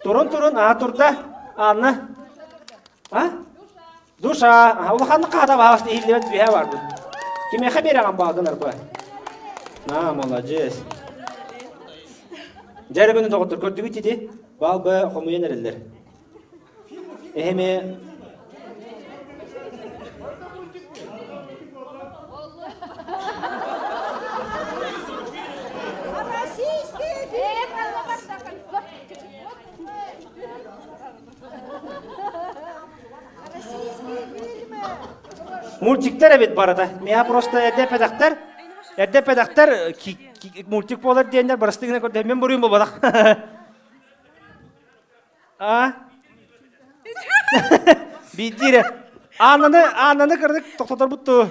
Турун турун, а турда. Анна. А? Душа. А, улаханнык хаата баҕас иһиллибэт түһэ барбыт. Кимиэхэ биэрэҕин баалгын арба? А, молодец. Дьэ эрэ доҕоттор көрдүгүт ити? Баалбы хомуйан эрэллэр. Эһэми Мультиктар эбит барыта. Миэхэ просто эрдэ эппэтэхтэр. Эрдэ эппэтэхтэр мультик буолар диэннэр барыстыы гына көрдө. Мен буруйум буолбатах. А? Биирдиирэ. Аананы, аананы кырдык тохтоторбут туу.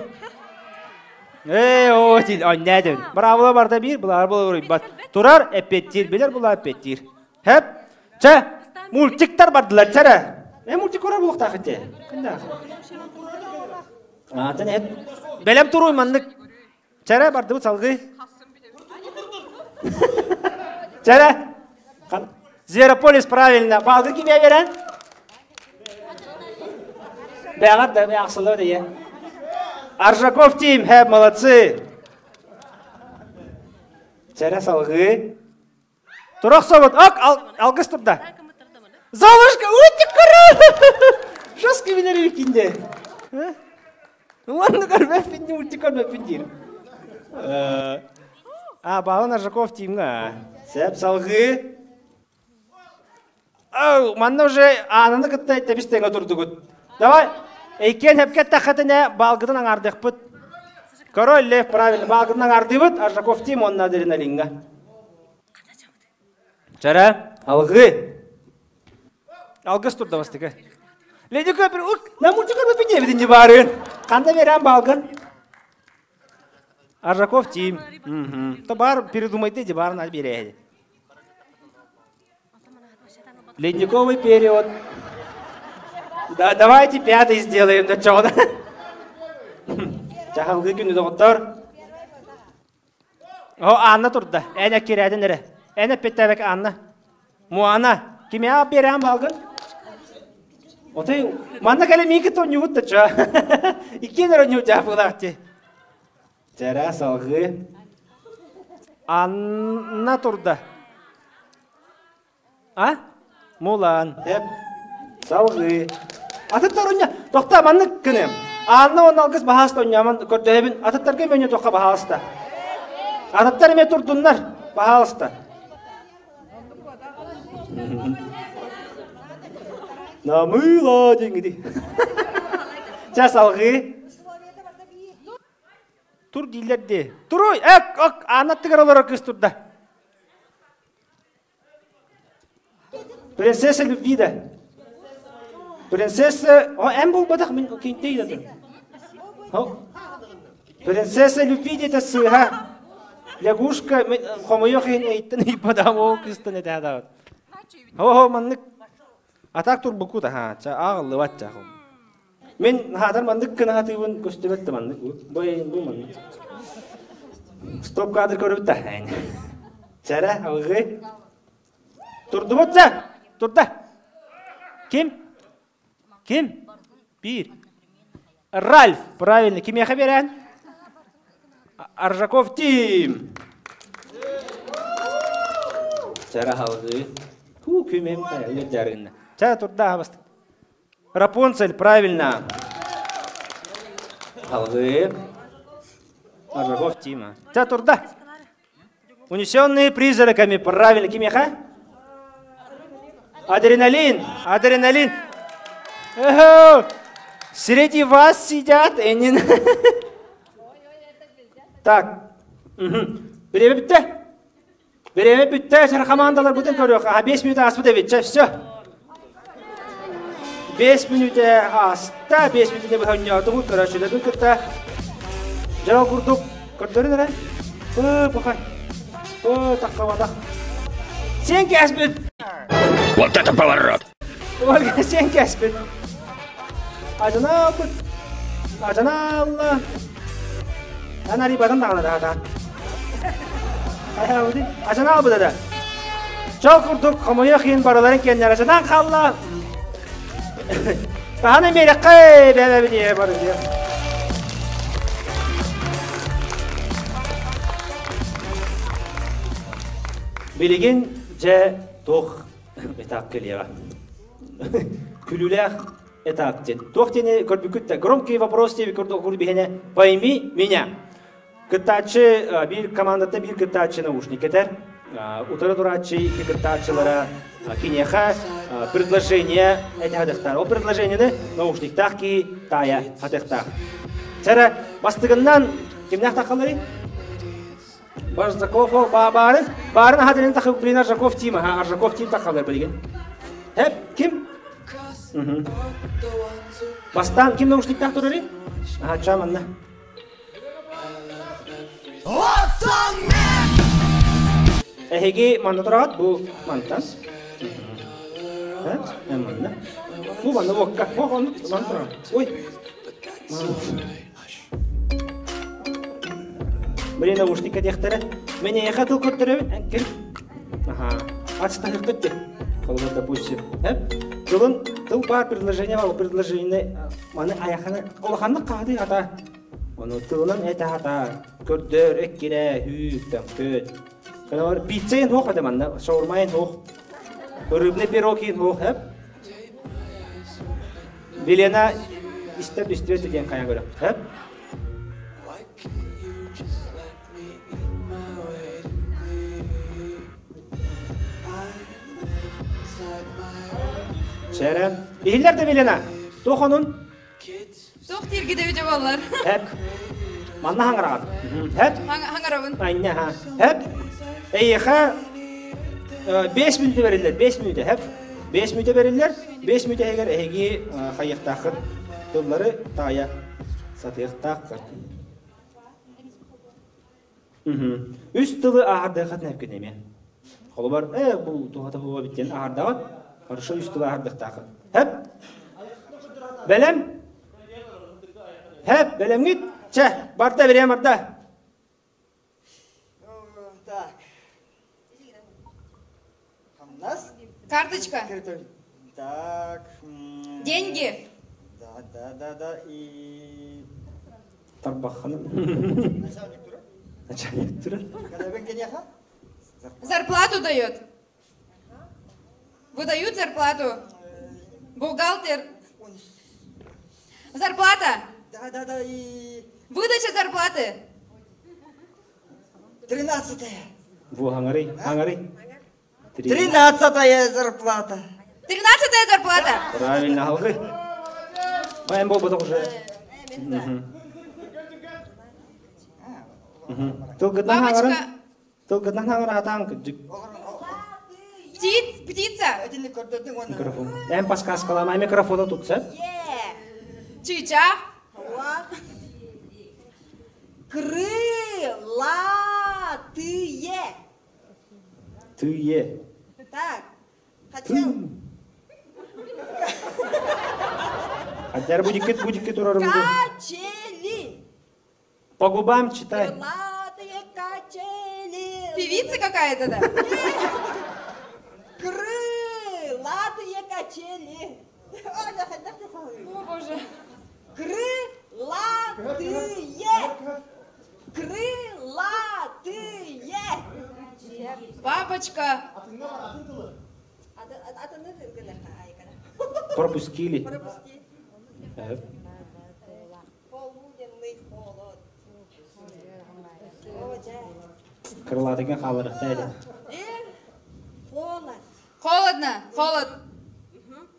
Ээ, оо, тил, оннээдин. Браво барда биир, булаар буолар Турар, эппиэттиир, билэр булаа эппиэттиир. Хэп. Чэ, мультиктар бардылар, чэрэ. Э, мультик көрөр буолуохтаах ити. Кындаах. Аатын эт. Бэлэм туруй маннык. Чэрэ, бардыбыт салгыы. Чэрэ. Зверополис правильно. Баалгы кимиэ берен? Бэҕэр да ахсылар дие. Аржаков Тим, хэп, молодцы. Чэрэ салгыы. Тура охсобут. Ок, алгыс турда. Золушка, ути кыры! Жестко билер кинде. Ладно, көрбөппүн, ути көрбөппүн диир. А, Балан Аржаков тимҥа. Сэп салгыы. Ау, манна уже аананы кытта тэбис тэҥэ турдугут. Давай, эйкиэн хэпкэ эттэххитинэ баалгытын аҥаардыахпыт. Король Лев правильно, баалгытын аҥаардыыбыт, Аржаков Тим уонна адреналиҥҥа. Чара, алгыы. Алгыс турда бастыка. Леди Көпір, ук, на мультик көрбөппүн диэбитин баарын. Ханда берен балгын? Аржаков Тим. То бар передумайте, де барын береді. Ледниковый период. Да, давайте пятый сделаем да чоҕуна. Чахалгы күнү доҕоттор. О, Анна турда. Эн эккирээтин эрэ. Эн эппиттээбэк Анна. Муана, кимиэхэ биэрээн баалгын? Отой, манна кэлэ миин кытта онньугут да ча. Иккиэн эрэ онньуу дьаапылаах ти. Чэрэ салгыы. Анна турда. А? Мулан. Эп. Салгыы. Атыттар онньа. Тохтоо маннык гыныам. Анна уонна алгыс баһааста онньааман көрдөһөбүн. Атыттарга эмиэ тоққа баһаалыста. Атыттар эмиэ турдуннар. Баһаалыста. Намыла дингиди. Ча салгыы. Тур дииллэр дии. Туруй, эк, ок, Анна аттыгар олорор кыыс турда. Принцесса любви да. Принцесса... О, эн булбатах мин кинтей да Принцесса любви диэтэ сыыһа. Лягушка хомойуох иһин эйттэн ыйбатаҕым ол кыыстан этэ Хо-хо маннык атак турбукут аха ча ааҕыллыбат ча Мин хаатар маннык гына хатыыбын көстүбэт да маннык бу бу маннык Стоп кадр көрүбүт да Чэрэ алгыы Турдубут да турда Ким Ким Биир Ральф правильно кимиэхэ биэрэн Аржаков Тим Чэрэ алгыы Ху күмем дьарыгынна Чэ турда абастык Рапунцель, правильно. Алгы. Аржаков Тима. Чэ, турда. Унесенные призраками, правильно. Кимиэхэ? Адреналин, адреналин. Среди вас сидят. Так. Время бүттэ. Время бүттэ, сэр командалар бүтін көрүөх. А 5 минут ааспыт эбит, чэ, все. 5 минут ааста, 5 минут быһанньоотубут, көрөөччүлэрбин кытта дьоро курдук көрдөрүн эрэ. Ыы, пахай. Ыы, таххабатах. Сен кээспит!
Вот это поворот!
Ольга, сен кээспит. Ажана албыт. Ажана алла. Ан арибатын даҕаны даҕатаан. Ажана албыт да. Чол курдук хомойуох иһин барыларын киэннэр ажанан хаалла. Таһан эмиэрэххэ бэбэбин бары диэ. Билигин дьэ туох этап кэлиэҕэ. Күлүүлээх этап диэн. Туох диэни көрбүккүт да громкий вопрос диэби көрдө биһиэнэ пойми меня. Кыттааччы биир командаттан биир кыттааччы наушник кэтэр. Утары турааччы икки кыттааччылара киниэхэ предложение этэ хатыхтаах. Ол предложениены наушниктаах киһи таайа хатыхтаах. Сэрэ бастыгыннан кимнээх тахалларый? Барзаков баарын баарын аһатырын тахы блин Аржаков Тим аха Аржаков Тим тахалар билигин. Хеп ким? Бастаан ким наушниктаах турарый? Аха ча манна. Эһиги манна тураҕыт бу мантан. Манна. Бу манна уокка. Ох, оннук манна тураҕыт. Ой. Блин, наушник кэтиэхтэрэ. Мен эйиэхэ тыл көрдөрөбүн. Ким? Аха. Ацтаһыккыт де. Холобур, допустим. Тылын тыл баар предложение бар, предложение маны айаханы улаханнык хаһытый хата. Ону тылынан этэ хата. Көрдөр, эккирэ, хүүк, төҥкөт. Каналар пиццайын хуох этэ манна, шаурмайын хуох. Рыбный пирог хуох, хэп. Вилена истэ түстүөт диэн хайа көрөхпүт, хэп. Чэрэ. Иһиллэр да Вилена? Туох онун?
Туох дииргит эбитэ буоллар.
Хэп. Манна хаҥараҕын. Хэп.
Хаҥарабын.
Айна ха. Хэп. Эйиэхэ 5 мүнүүтэ бэриллэр, 5 мүнүүтэ, хэп. 5 мүнүүтэ бэриллэр, 5 мүнүүтэ иһигэр эһиги хайыахтааххыт тыллары таайа сатыахтааххыт. Үс тылы ааһардыаххат нэпкин эмиэ. Холобур, бу туһата буола биттен ааһардаҕыт, хорошо үс тылы ааһардыахтааххыт. Хэп. Бэлэм? Хэп, бэлэмҥит? Чэ, барда, бириэм барда.
Так. Хамнас?
Карточка.
Так.
Деньги.
Да, да, да, да. И...
Тарбахханы.
Начальник тура?
Начальник тура.
Когда кенеха?
Зарплату дает. Выдают зарплату. Бухгалтер. Зарплата.
Да, да, да, и...
Выдача зарплаты.
Тринадцатая.
Во, хаңарый, хаңарый.
Тринадцатая зарплата.
Тринадцатая зарплата.
Правильно, алгы. Баян болбатах уже. Тылгытынан
Бабочка.
Тылгытынан хаҥара атаан кырдьык.
Птиц, птица.
Микрофон. Эн подсказкаламай микрофона тутса.
Чычах.
Крылатые.
Тые.
Так. Хотел.
Хотя будет будет турарым.
Качели.
По губам читай.
Крылатые качели.
Певица какая-то, да?
Крылатые качели.
О, боже.
Крылатые. Крылатые.
Бабочка.
Пропустили.
Пропусти. Полуденный холод.
Крылатыгын хааларыхта эдэ.
Холод.
Холодно. Холод.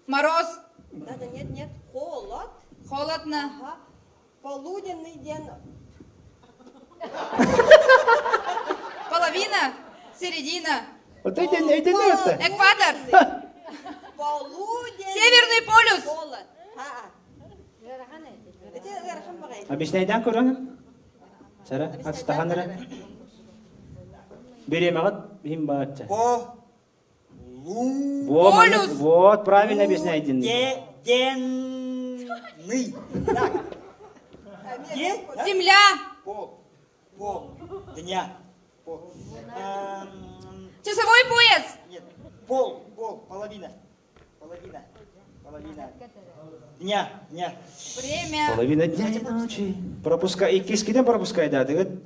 Мороз.
Да, да, нет, нет. Холод.
Холодно.
Ага. Полуденный день.
Половина. Середина.
Вот это, это, это.
Экватор.
Полуденный.
Северный полюс.
Холод.
Объясняйдан көрөн. Сара, астахан эрэ. Беремеҕит иһин баачча.
По.
Полюс. Вот, правильно объясняйдин.
Денный. Так.
Земля.
Пол. Пол. Дня. Пол.
Часовой пояс.
Нет. Пол. Пол. Половина. Половина. Половина. Дня. Дня.
Время.
Половина дня и ночи. Пропускай. И кискиден пропускай, да. Ты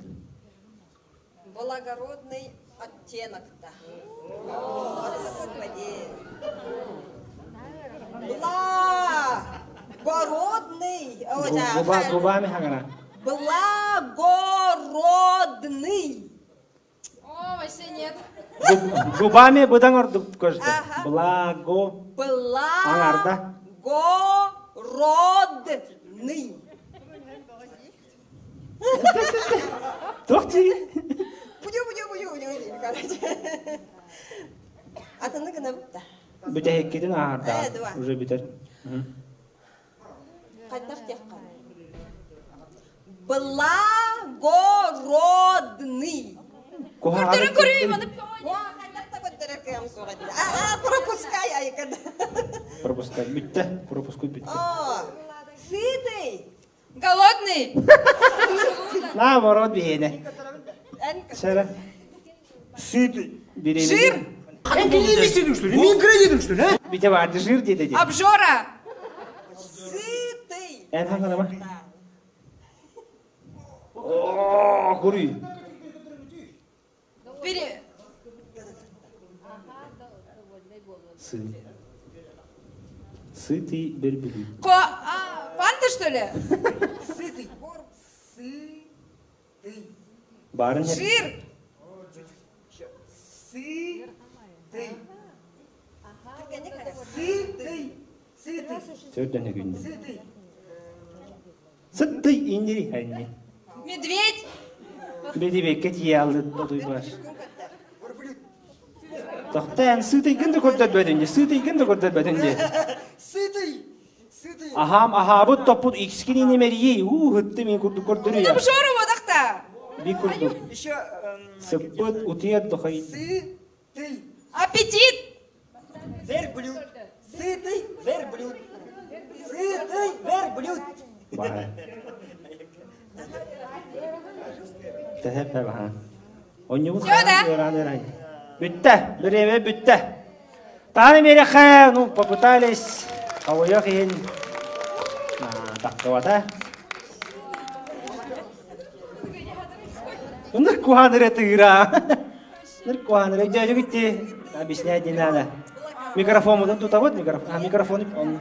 Благородный оттенок-то. Господи. Благородный.
Губа, губами хагара.
Благородный.
О, вообще нет.
Губами быдан ордук көжді. Благо. Аңарда.
Благородный.
Тохти.
Будю, будю, будю, будю, короче. Атыны гына бітті.
Бүтәһеккитин аарда. Уже бүтер.
Қайдақ тек Благородный.
Көрдөрүн көрүйм, аны
А, пропускай, айкада.
Пропускай. Бүтті. Пропускай бүтті.
Сытый.
Голодный.
Наоборот биһиэнэ. Сара.
Сытый.
Жир. Бите барды жир деді де.
Обжора.
Сытый.
Эн хаңарама. О, көрүй.
Пере...
Сы. Сытый верблюд.
Ко... А, панда, что ли?
Сытый. Сытый.
Барын
Жир.
Сытый. Сытый. Сытый.
Сөдөн күнде.
Сытый.
Сытый индири ханни.
Медведь.
Беди бекке тие алды тотуй баш. Тохтан сытый гынды көрдөт бөдүнде, сытый гынды көрдөт бөдүнде.
Сытый. Сытый.
Ахам ахабыт топпут икскини немерие, у хытты мен курду көрдөрү я.
Обжора бодақта.
Би курду.
Еще
Сыппыт утият дохай.
сытый.
Аппетит.
Верблюд. Сытый верблюд. Сытый. Белый верблюд.
Баҕай. Тэһэп баһан. Онньубут ыараан ыараан. Бүттэ, бириэмэ бүттэ. Тааны биэрэххэ, ну, попытались, хавойох иһин тахтыбата. Ыныр куһаан эрэ тыыра. Ыныр куһаан эрэ. Дьэ, дьэ, объяснять не надо. Микрофон тутабыт, микрофон, микрофон он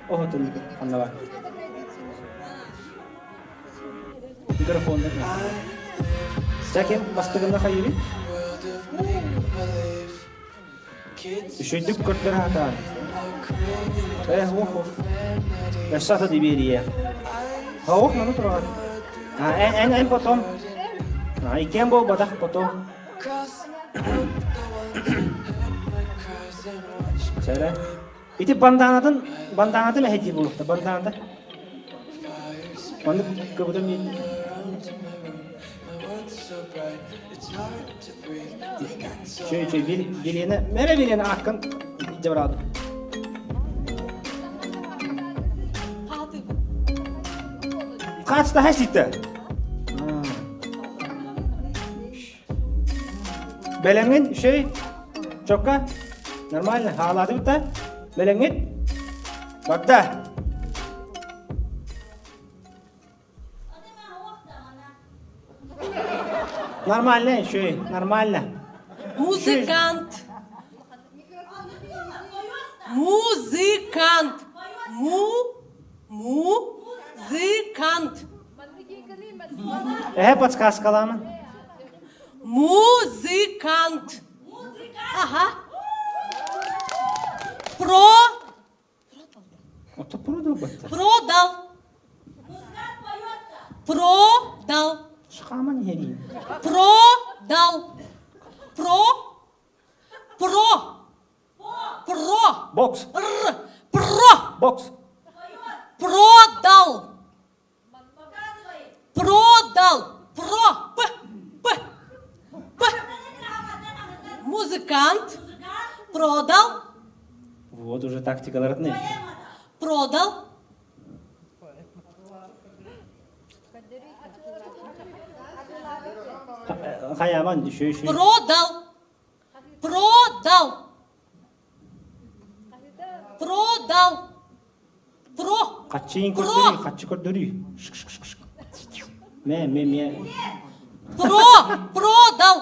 оһотун ханна бар. Микрофон. Сәкем бастыгында хайыры? Үчүгдүк көрдөр хатаан. Э, ох, ох. Өссө ата дибиэрийэ. Ох, маны турар. А, эн, эн, эн потом. А, иккиэн буолбатах потом. Сэрэ. Ити банданатын, банданатын эһэдии буолуохта, банданата. Маннык көбүтэн Чөй, чөй, Велена, мэрэ Велена ааккын дьабыраадым. Хаачта ситэ. Бэлэмҥин, шей, чокка, нормально, хаалаатыбыт да? Бэлэмҥит? Барда. Нормально, еще нормально.
Музыкант. Музыкант. Му. Музыкант.
Эһэ подсказкаламын.
Музыкант. Ага. Про.
Ото продал батта.
Продал. Продал.
Шхаман хери.
Продал. Про. Про. Про.
Бокс.
Р. Про.
Бокс.
Продал. Продал. Про. П. П. П. Музыкант. Продал.
Вот уже тактика родные.
Продал.
Хаяман еще еще.
Продал. Продал. Продал. Про.
Хаччыйын көрдөрүү, хаччы көрдөрүү. Мэ, мэ, мэ.
Про, продал.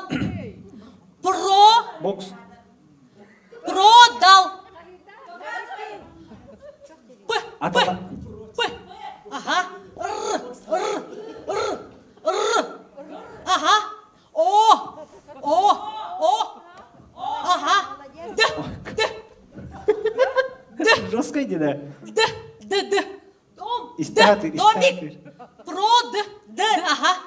Про.
Бокс.
Продал. П, П, П. Ага. Р, Р, Р, Р. Ага. О, О, О. Ага. Д, Д. Д.
Жестко иди, да?
Д, Д, Д. Дом. Д, Домик. Про, Д, Д. Ага.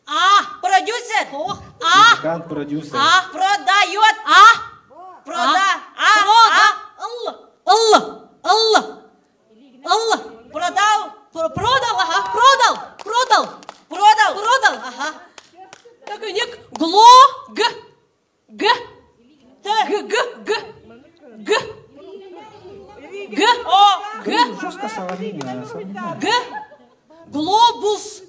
А.
Продюсер.
О, А.
Музыкант, продюсер.
А.
Продает.
А.
Прода. А.
Прода. Л. Л. Л. Л.
Продал.
Продал, ага. Продал. Продал.
Продал.
Продал, ага. Такой ник. Гло. Г. Г. Т. Г. Г. Г. Г. Г.
О.
Г.
Жестко саварение.
Г. Глобус.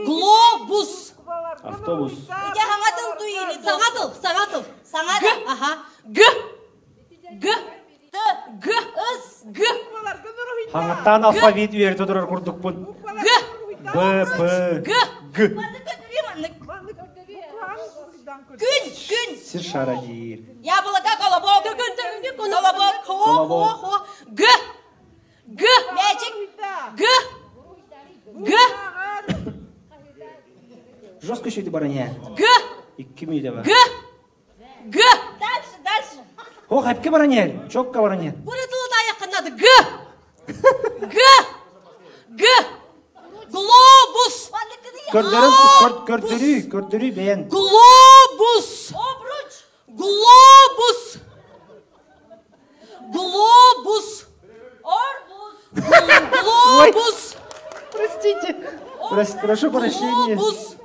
Глобус.
Автобус.
Ити хаҥатын туйили.
Саҥатыл, саҥатыл.
Саҥа.
Г. Ага. Г. Г.
Т.
Г. С. Г.
Хаҥаттаан алфавит үөрэтэ турар курдукпун.
Г.
Б, П,
Г.
Г.
Күн, күн.
Сир шара диир.
Яблоко, колобок.
Колобок. Хо, хо, хо. Г. Г.
Мячик.
Г. Г.
Жестко еще бараня.
Г.
Икки миля
Г. Г.
Дальше, дальше.
О, хэпке бараня. Чокка бараня.
Будет надо. Г. Г. Г. Глобус.
Көрдөрүү, көрдөрүү, көрдөрүү бэйэн.
Глобус.
Обруч.
Глобус. Глобус.
Арбуз.
Глобус.
Простите. Прошу прощения.
Глобус.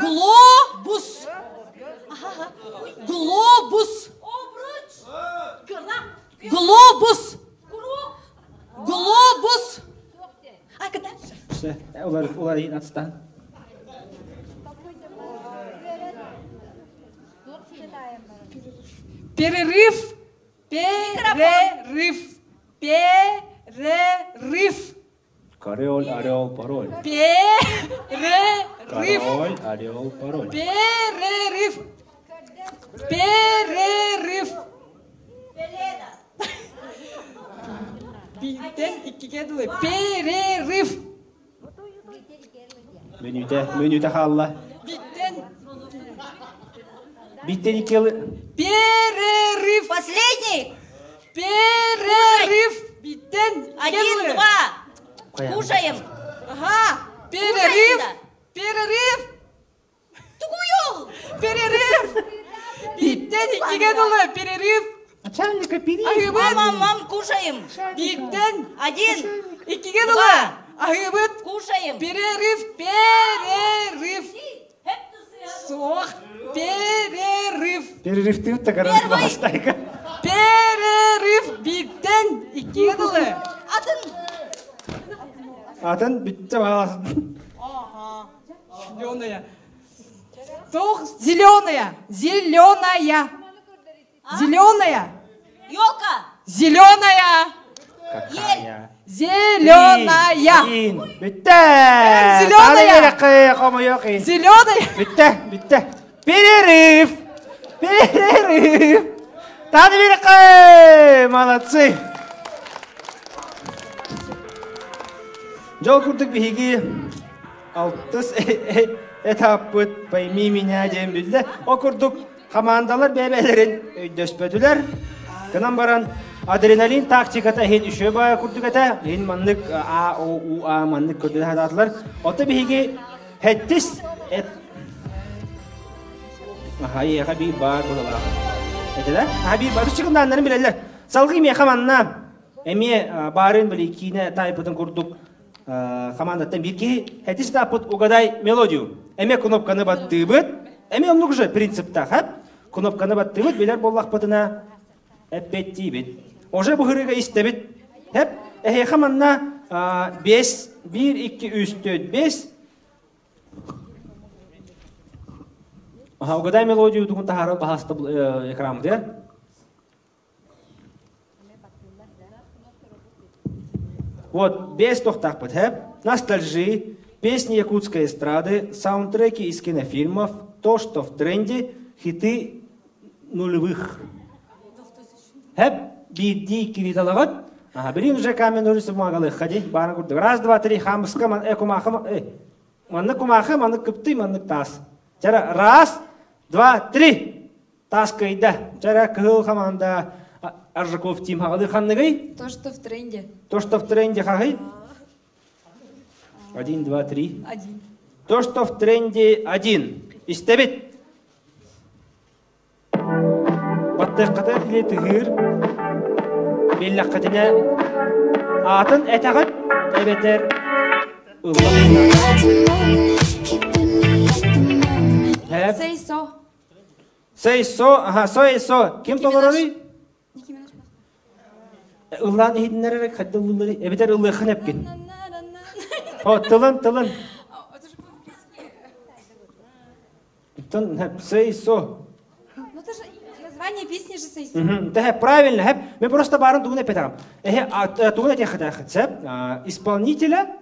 Глобус. Глобус.
Обруч.
Глобус.
Улар улар отстан.
Перерыв. Перерыв. Перерыв.
Король, орел, пароль.
Перерыв.
Король, орел, пароль.
Перерыв. Перерыв. Бииртэн иккигэ дылы. Перерыв.
Мүнүүтэ, мүнүүтэ хаалла.
Бииртэн.
Бииртэн икки
Перерыв.
Последний.
Перерыв. Бииртэн
Один, два. Кушаем.
Ага. Перерыв. Перерыв.
Тугуйул.
Перерыв. Бииртэн иккигэ дылы. Перерыв.
Начальника перерыв.
Мама, мам, кушаем.
Бииртэн.
Один.
Иккигэ дылы. Аһыыбыт.
Кушаем.
Перерыв. Перерыв. Суох. Перерыв.
Перерыв ты так бастайка.
Перерыв. Бииртэн иккигэ дылы.
Атын.
Атын бүттэ бағаласын.
Ага. Зеленая. Туох зеленая. Зеленая. Зеленая.
Елка.
Зеленая.
Какая?
Зеленая.
Один. Бүттэ.
Зеленая. Зеленая.
Бүттэ, бүттэ. Перерыв. Перерыв. Таны Молодцы. Жол курдук биһиги алтыс этаппыт пойми меня диэн биллэ. О курдук хамаандалар бэйбэлэрин өйдөспөтүлэр. Кынан баран адреналин тактиката иһин үшө баайа курдук этэ. Иһин маннык А, О, У, А маннык көрдөрө хатаатылар. Ото биһиги хэттис эт Аха, иэхэ биир баар быһылаах. Этилэр. Аха, биир баар. Үчүгүндааннарын билэллэр. Салгыы миэхэ манна эмиэ баарын били киинэ тайпытын курдук командаттан биир киһи хэтис тааппыт угадай мелодию. Эмиэ кнопканы баттыыбыт. Эмиэ оннук же принциптаах, Кнопканы баттыыбыт, билэр буоллахпытына эппеттиибит. Уже бу хырыга истэбит. Хеп, эһиэхэ манна 5, 1, 2, 3, 4, 5 Аха, угадай мелодию тугун таһаарар баһаста экранбытыгар. Вот, без тохтаахпыт, хэп. Ностальжи, песни якутской эстрады, саундтреки из кинофильмов, то, что в тренде, хиты нулевых. Хэп, биирдии кириталаҕыт. Аха, билин уже камень ножницы бумага ходи, баарын курдук. Раз, два, три, хамыска, ман, кумаахы, маннык кумаахы, маннык кыптый, маннык таас. Чара, раз, два, три. Таас кыйда. Чара, кыһыл хамаанда Аржаков Тим хаҕалы ханныгый?
То, что в тренде.
То, что в тренде хахый? Один, два, три.
Один.
То, что в тренде один. Истэбит. Баттыаххата или тыһыыр биллэххитинэ аатын этэҕит эбэтэр ылла
Say so.
Say so, аха, say so. Ким толороруй? Ыллаан иһитиннэрэр хайда ыллыыллары эбэтэр ыллыаххын эпкин. О, тылын, тылын. Оттон say so.
Ну это же название песни же say so.
Да, правильно. Мен просто барын тугун эпетагам. Эхе, тугун этехатахат, исполнителя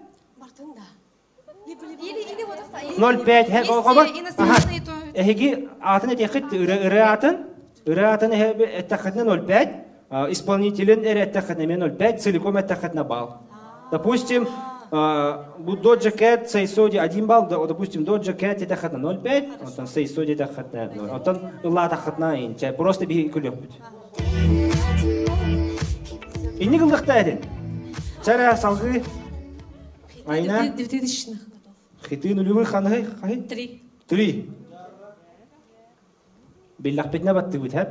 Или, или вот
05
Если иностранные, то...
Эһиги атын этехит ырыа атын, ырыа атын этехатна 05, исполнителин эре этехатна 05, целиком этехатна балл. Допустим, Doja Cat Say So 1 балл, допустим, Doja Cat этехатна 0,5, оттон Say So этехатна 0. Оттон ылла инче, просто би күлөкпүт. Инни кылдыкта этин. Чара салгы. Айна.
2000-х годов.
Хиты нулевых ханхай хай?
Три.
Три. Биллахпитна баттыбыт, хэп?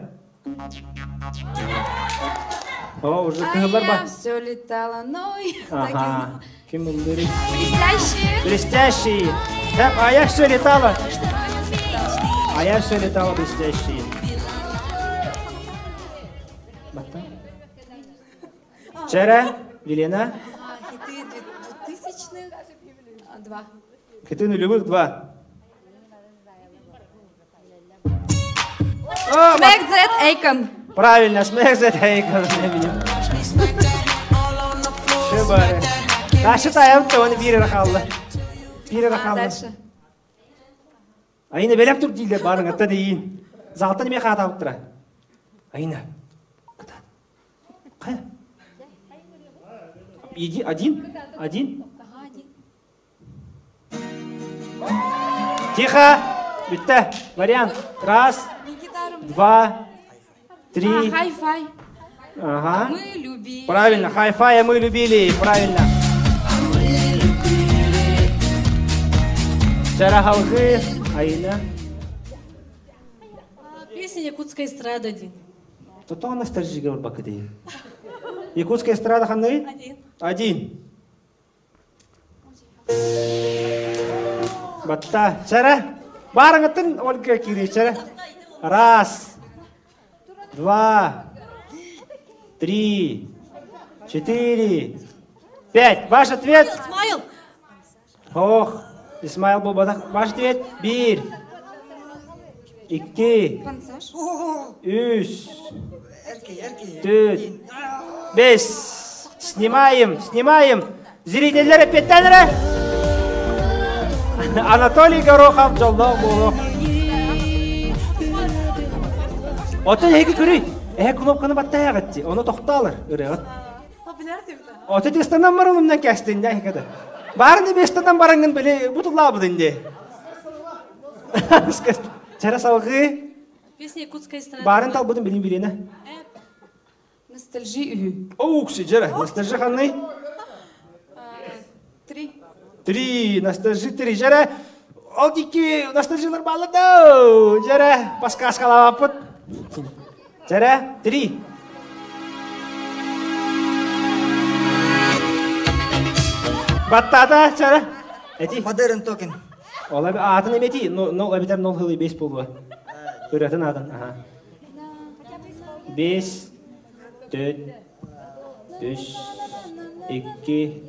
О, уже
А
кыһыллар
я
ба.
все летала, но я так и
Ага.
знала.
Ким ыллырый?
Блестящие.
Блестящие. Хэп, а я все летала. А я все летала блестящие. Батта. Чара, Елена.
Хиты 2000-х. Два.
Хиты нулевых два.
Smack that Akon.
Правильно, Smack that Akon. Ташы тайым оны биир эрэ хаалла. Биир эрэ хаалла.
Дальше.
Айна бэлэм тур дииллэр баарыҥ атта дейин. Заалтан эмиэ хаатаабыттара. Айна. Кытаат. Хайа? Иди, один, один. Тихо! Бүттэ. Вариант. Раз, два, три.
Хай-фай.
Ага.
Мы любили.
Правильно, хай-фай, мы любили. Правильно. Вчера халгы, Аина.
Песня Якутская эстрада один.
То она ностальжига бакыды. Якутская эстрада ханы?
Один.
Один. Батта, чара. Барыңытын Ольга кири, чара. Раз, два, три, четыре, пять. Ваш ответ?
Исмаил.
Ох, Исмаил был Ваш ответ? Бир. Икки. Үс. Төрт. Бес. Снимаем, снимаем. Зрительлер эппиэттэнэрэ. Анатолий Горохов дьоллоох буолуох. Оттон эһиги көрүй, эһэ кнопканы баттайаҕытти, ону тохтоолор ырыаҕыт. Ото тестанан баран умнан кэстин дэ хикада. Баарны бестанан барангын били бутуллаабытын дии. Чара салгыы.
Песня Якутская эстрада.
Баарын талбытын билин билиэнэ.
Ностальжи үһү.
Оукси, дьэрэ, ностальжи ханный?
Три.
Три, ностальжи три, дьэрэ. Ол дикки ностальжилар баалар да, дьэрэ, паскаскалаабаппыт. Дьэрэ, три. Баттаата, чара. Эти.
Модерн токен.
Ол аатын эмети, но эбитер нол хылы бес болуа. Ыратын атын, аха. Бес, төрт, үс, икки,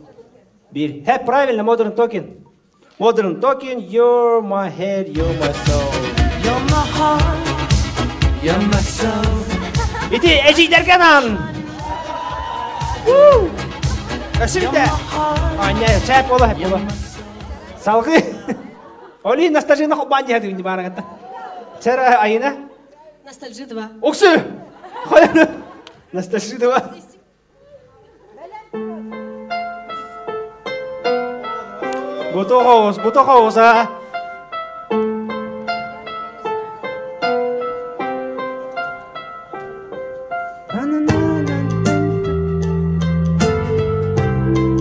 бир. Хэ, правильно, Modern Talking. Modern Talking, you're my head, you're my soul.
You're my heart, you're my soul.
Ити эжийдерге анан. Өсүбүтэ. Аня, чай пола, пола. Салгы. Оли ностальжина хоббан дии дии баарагатта. Чара Айына.
Ностальжи 2.
Уксу! Хайа. Ностальжи 2. Бутоҕоҕус, бутоҕоҕус, а!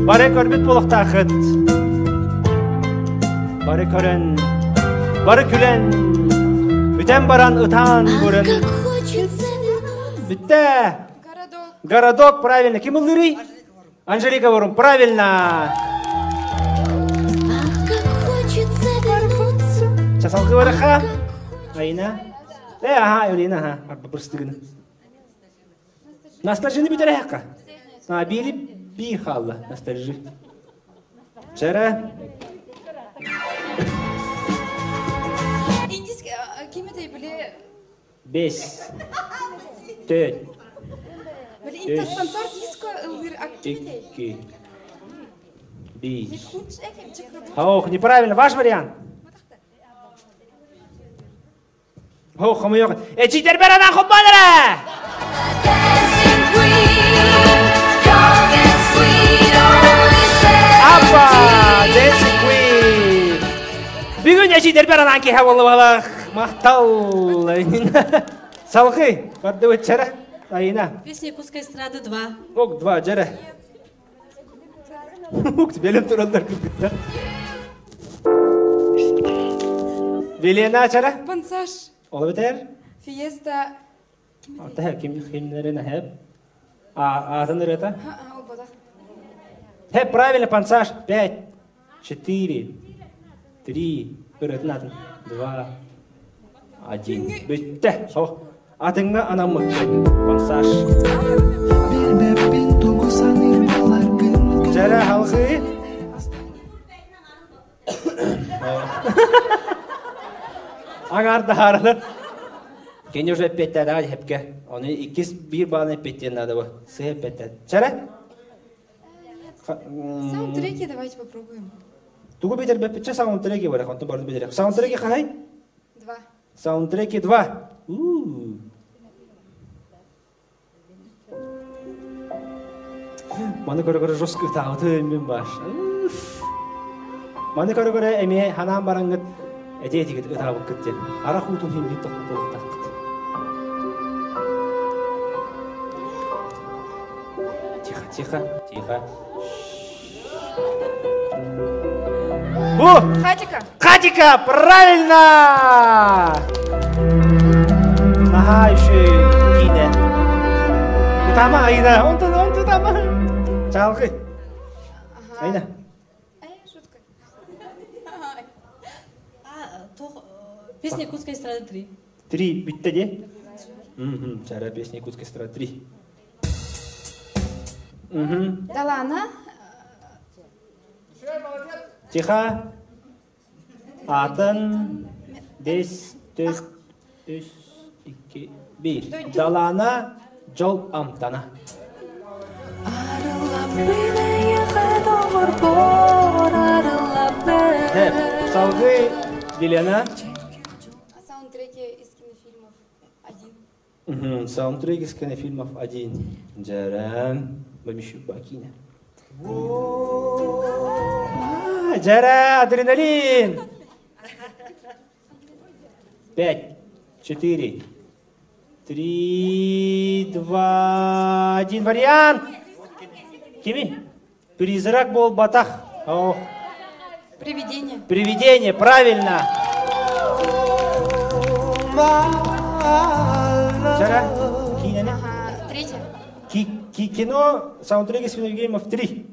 Бары көрбүт буолуохтаахыт. Бары көрөн, бары күлэн, бүтэн баран ытаан көрөн. Бүттэ.
Городок.
Городок, правильно. Ким ыллырый? Анжелика Ворум, правильно. Часалгы бараха. Айна. Э, ага, Эвелина, ага. Арба бырстыгын. Ностальжины бүтэр хакка. А, бири би хаалла, ностальжи. Чара.
Индийский, ким это били?
Бес. Төрт.
Били интерстансор диско ылыр, а ким это?
Икки. Бир.
Якутс,
Ох, неправильно, ваш вариант. Ох, хомойок. Эчитер беранан хоппанара! Апа, Dancing Queen. Бүгүн эчитер беранан киһэ боллубалах. Махтал. Салгы, барды чара. Айына.
Песня Якутская эстрада 2.
Ок, два, жара. Ук, белем туралдар күлгүттэр. Велена чара.
Пансаш.
Ола битер.
Фиеста.
Ата ким кимнерин хеп. А атын ырыта?
Ол бода.
Хеп, правильно, пансаш. Пять, четыре, три, ырытын атын. Два, один. Бүттэ. Со. Атыңна анаммыт. Пансаш. Жара халқы. Аҥаардаһаарылар. Кини уже эппиэттээтэҕэ эпке. Оны иккис биир бааны эппиэттиэн наада бу. Сыһа эппиэттээ. Чэрэ?
Саундтреки давайте попробуем.
Тугу билэрбэппитчэ саундтреки бар, онтон барын билэр. Саундтреки хахай?
Два.
Саундтреки два. У-у-у. Маны көрө-көрө жестко ытаабытым мин баш. Маны көрө-көрө эмиэ ханаан бараҥҥыт эти этигит ытаабыккыт диэн. Харах уутун химбит тохтотуохтааххыт. Тихо, тихо, тихо. О!
Хатика!
Хатика, правильно! Наһаа еще киинэ. Ытама, Айна, онтон, онтон ытама. Чалгы. Айна.
Шутка.
Песня Якутской эстрады 3.
Три бүтте де? Чара песня Якутской эстрады 3.
Далана.
Тихо. Атын бес, төрт, үс, икки, биир. Далана жол амтана. Хеп, салгы Елена.
Саундтреки из кинофильмов один.
Саундтрек из кинофильмов один. Джарам. Бамищу Бакина. Джара, адреналин! Пять, четыре, три, два, один. Вариант! Кими? Призрак был батах. Ох.
Привидение.
Привидение, правильно. Жара, киинэни?
Третье.
Кино саундтреки с Геймов 3.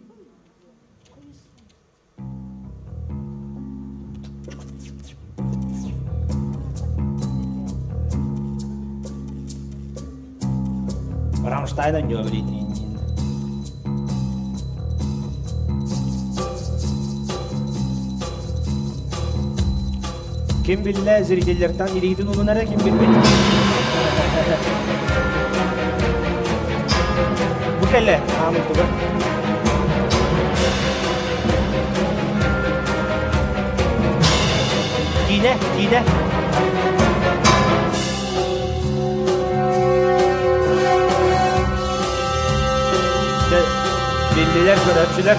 Рамштайна не говорит. Ким биллэ зрителлертан илиитин улунара ким билбит. Бу кэллэ, аамын туга. Киинэ, киинэ. Биллилэр, көрөөччүлэр.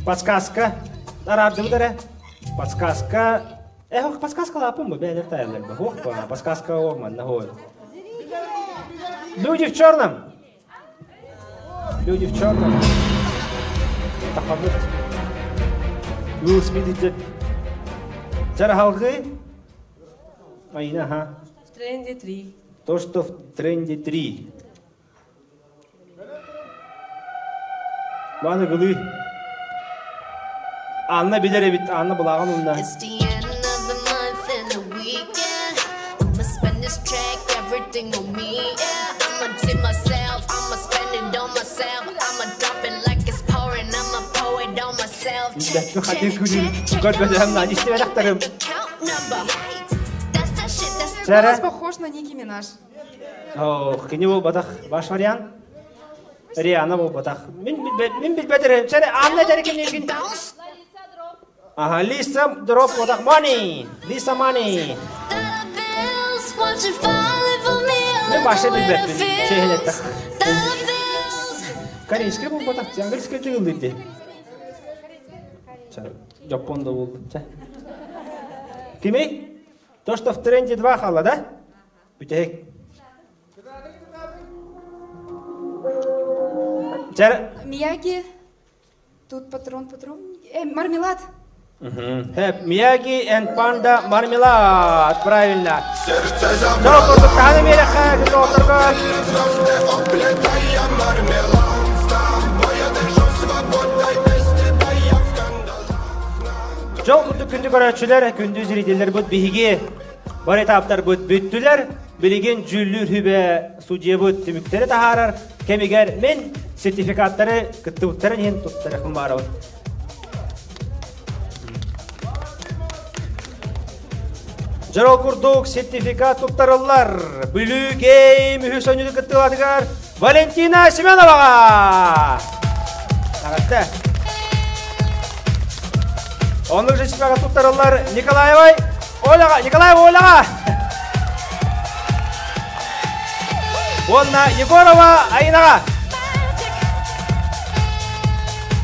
Подсказка. Араардыбыт эрэ. Подсказка. Эх, подсказка лапым бу, бэйэлэр таайаллар бу. Хуох подсказка ох манна хой. Люди в черном. Люди в черном. Тахабыт. Уилл Смит идет. Чарахалгы. Айна, ха.
В тренде 3.
То, что в тренде 3. Баны гылы. Анна билер эбит, Анна булаҕын унна.
It's the end of the month and the weekend. I'ma spend this check, everything on me. Yeah, I'ma tip myself, I'ma spend it on myself. I'ma drop it like it's pouring, I'ma pour it on myself.
Бэккэ хатыр күнүн көрбөтөм на истибэтэхтэрим.
Голос похож на Ники Минаж.
Ох, кини буолбатах. Ваш вариант? Риана буолбатах. Мин мин билбэтэрим. Сэрэ Анна дэрикин Ага, Лиса дроп буолбатах. Money. Лиса Money. Мин баша билбэппин. Чэһинэттэх. Корейская буолбатах. Английская тыгыллыр дии. Жапон да буолду. Кими? То, что в тренде 2 хала, да? Бүтэһик.
Мияги. Тут патрон, патрон. Мармелад.
Хэп, Мияги and Панда Мармелад. Правильно. Жол курдук таханы мереха, күтө Жол курдук күндү көрөөчүлөр, күндү зрителлер бут биһиги. Бары этаптарбыт бүттүлэр. Билигин дьүүллүүр сүбэ судьуйабыт түмүктэри таһаарар кэмигэр мин сертификаттары кыттыбыттарын иһин туттарыахпын баарабын. Дьоро курдук сертификат туттарыллар. Бүлүү Гейм үһүс оонньуутун кыттыылаатыгар Валентина Семеноваҕа! Аҕатта. Оннук сертификат туттарыллар Николаевай Оляҕа, Николаева Оляҕа! Уонна Егорова Айнаҕа!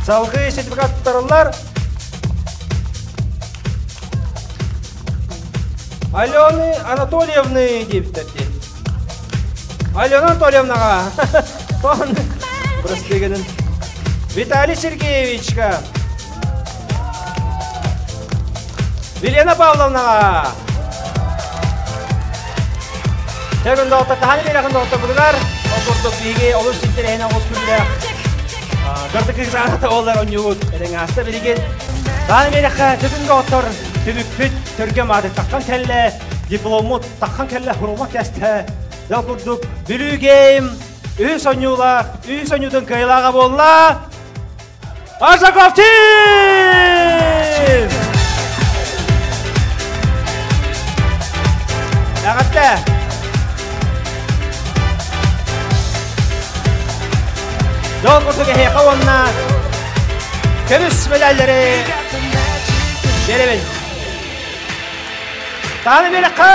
Салгыы сертификат туттарыллар Алены Анатольевны диэбиттэр дии. Алена Анатольевнаҕа. Тон бырастыгынын. Виталий Сергеевичка. Елена Павловнаҕа. Тегін доҕоттор таһан биэрэхин доҕотторбутугар ол курдук биһиги олус интэриэһинэй оҕус күллээх Кырдык кыргызаната олар онньугут эрэҥ билигин Таһан биэрэххэ төтүн доҕоттор түбүкпүт төргөм ааты таххан кэллэ дипломмут таххан кэллэ хурума кэстэ Дал курдук Бүлүү гейм үс онньуулаах үс онньуутун кыайылааҕа буолла Аржаков Тим! Эҕэрдэ! Дьол курдук эһиэхэ уонна көмүс медаллары биэрэбин. Тааны биэрэххэ!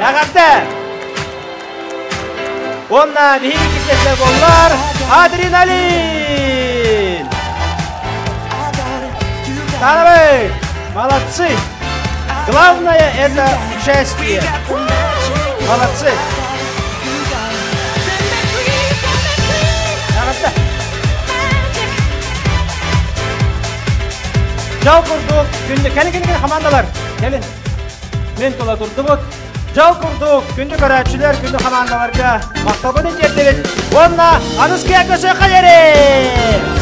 Эҕэрдэ! Уонна биһиги кистэллэ буоллар Адреналин! Старый! Молодцы! Главное это участие. Молодцы! Эҕэрдэ! Дьол курдук күндү кэлин кэлин командалар кэлин Мин тула турдубут. Дьол курдук күндү көрөөччүлэр, күндү хамаандаларга махталбытын тиэрдэбит. Уонна аныскыйа көсө кэлери!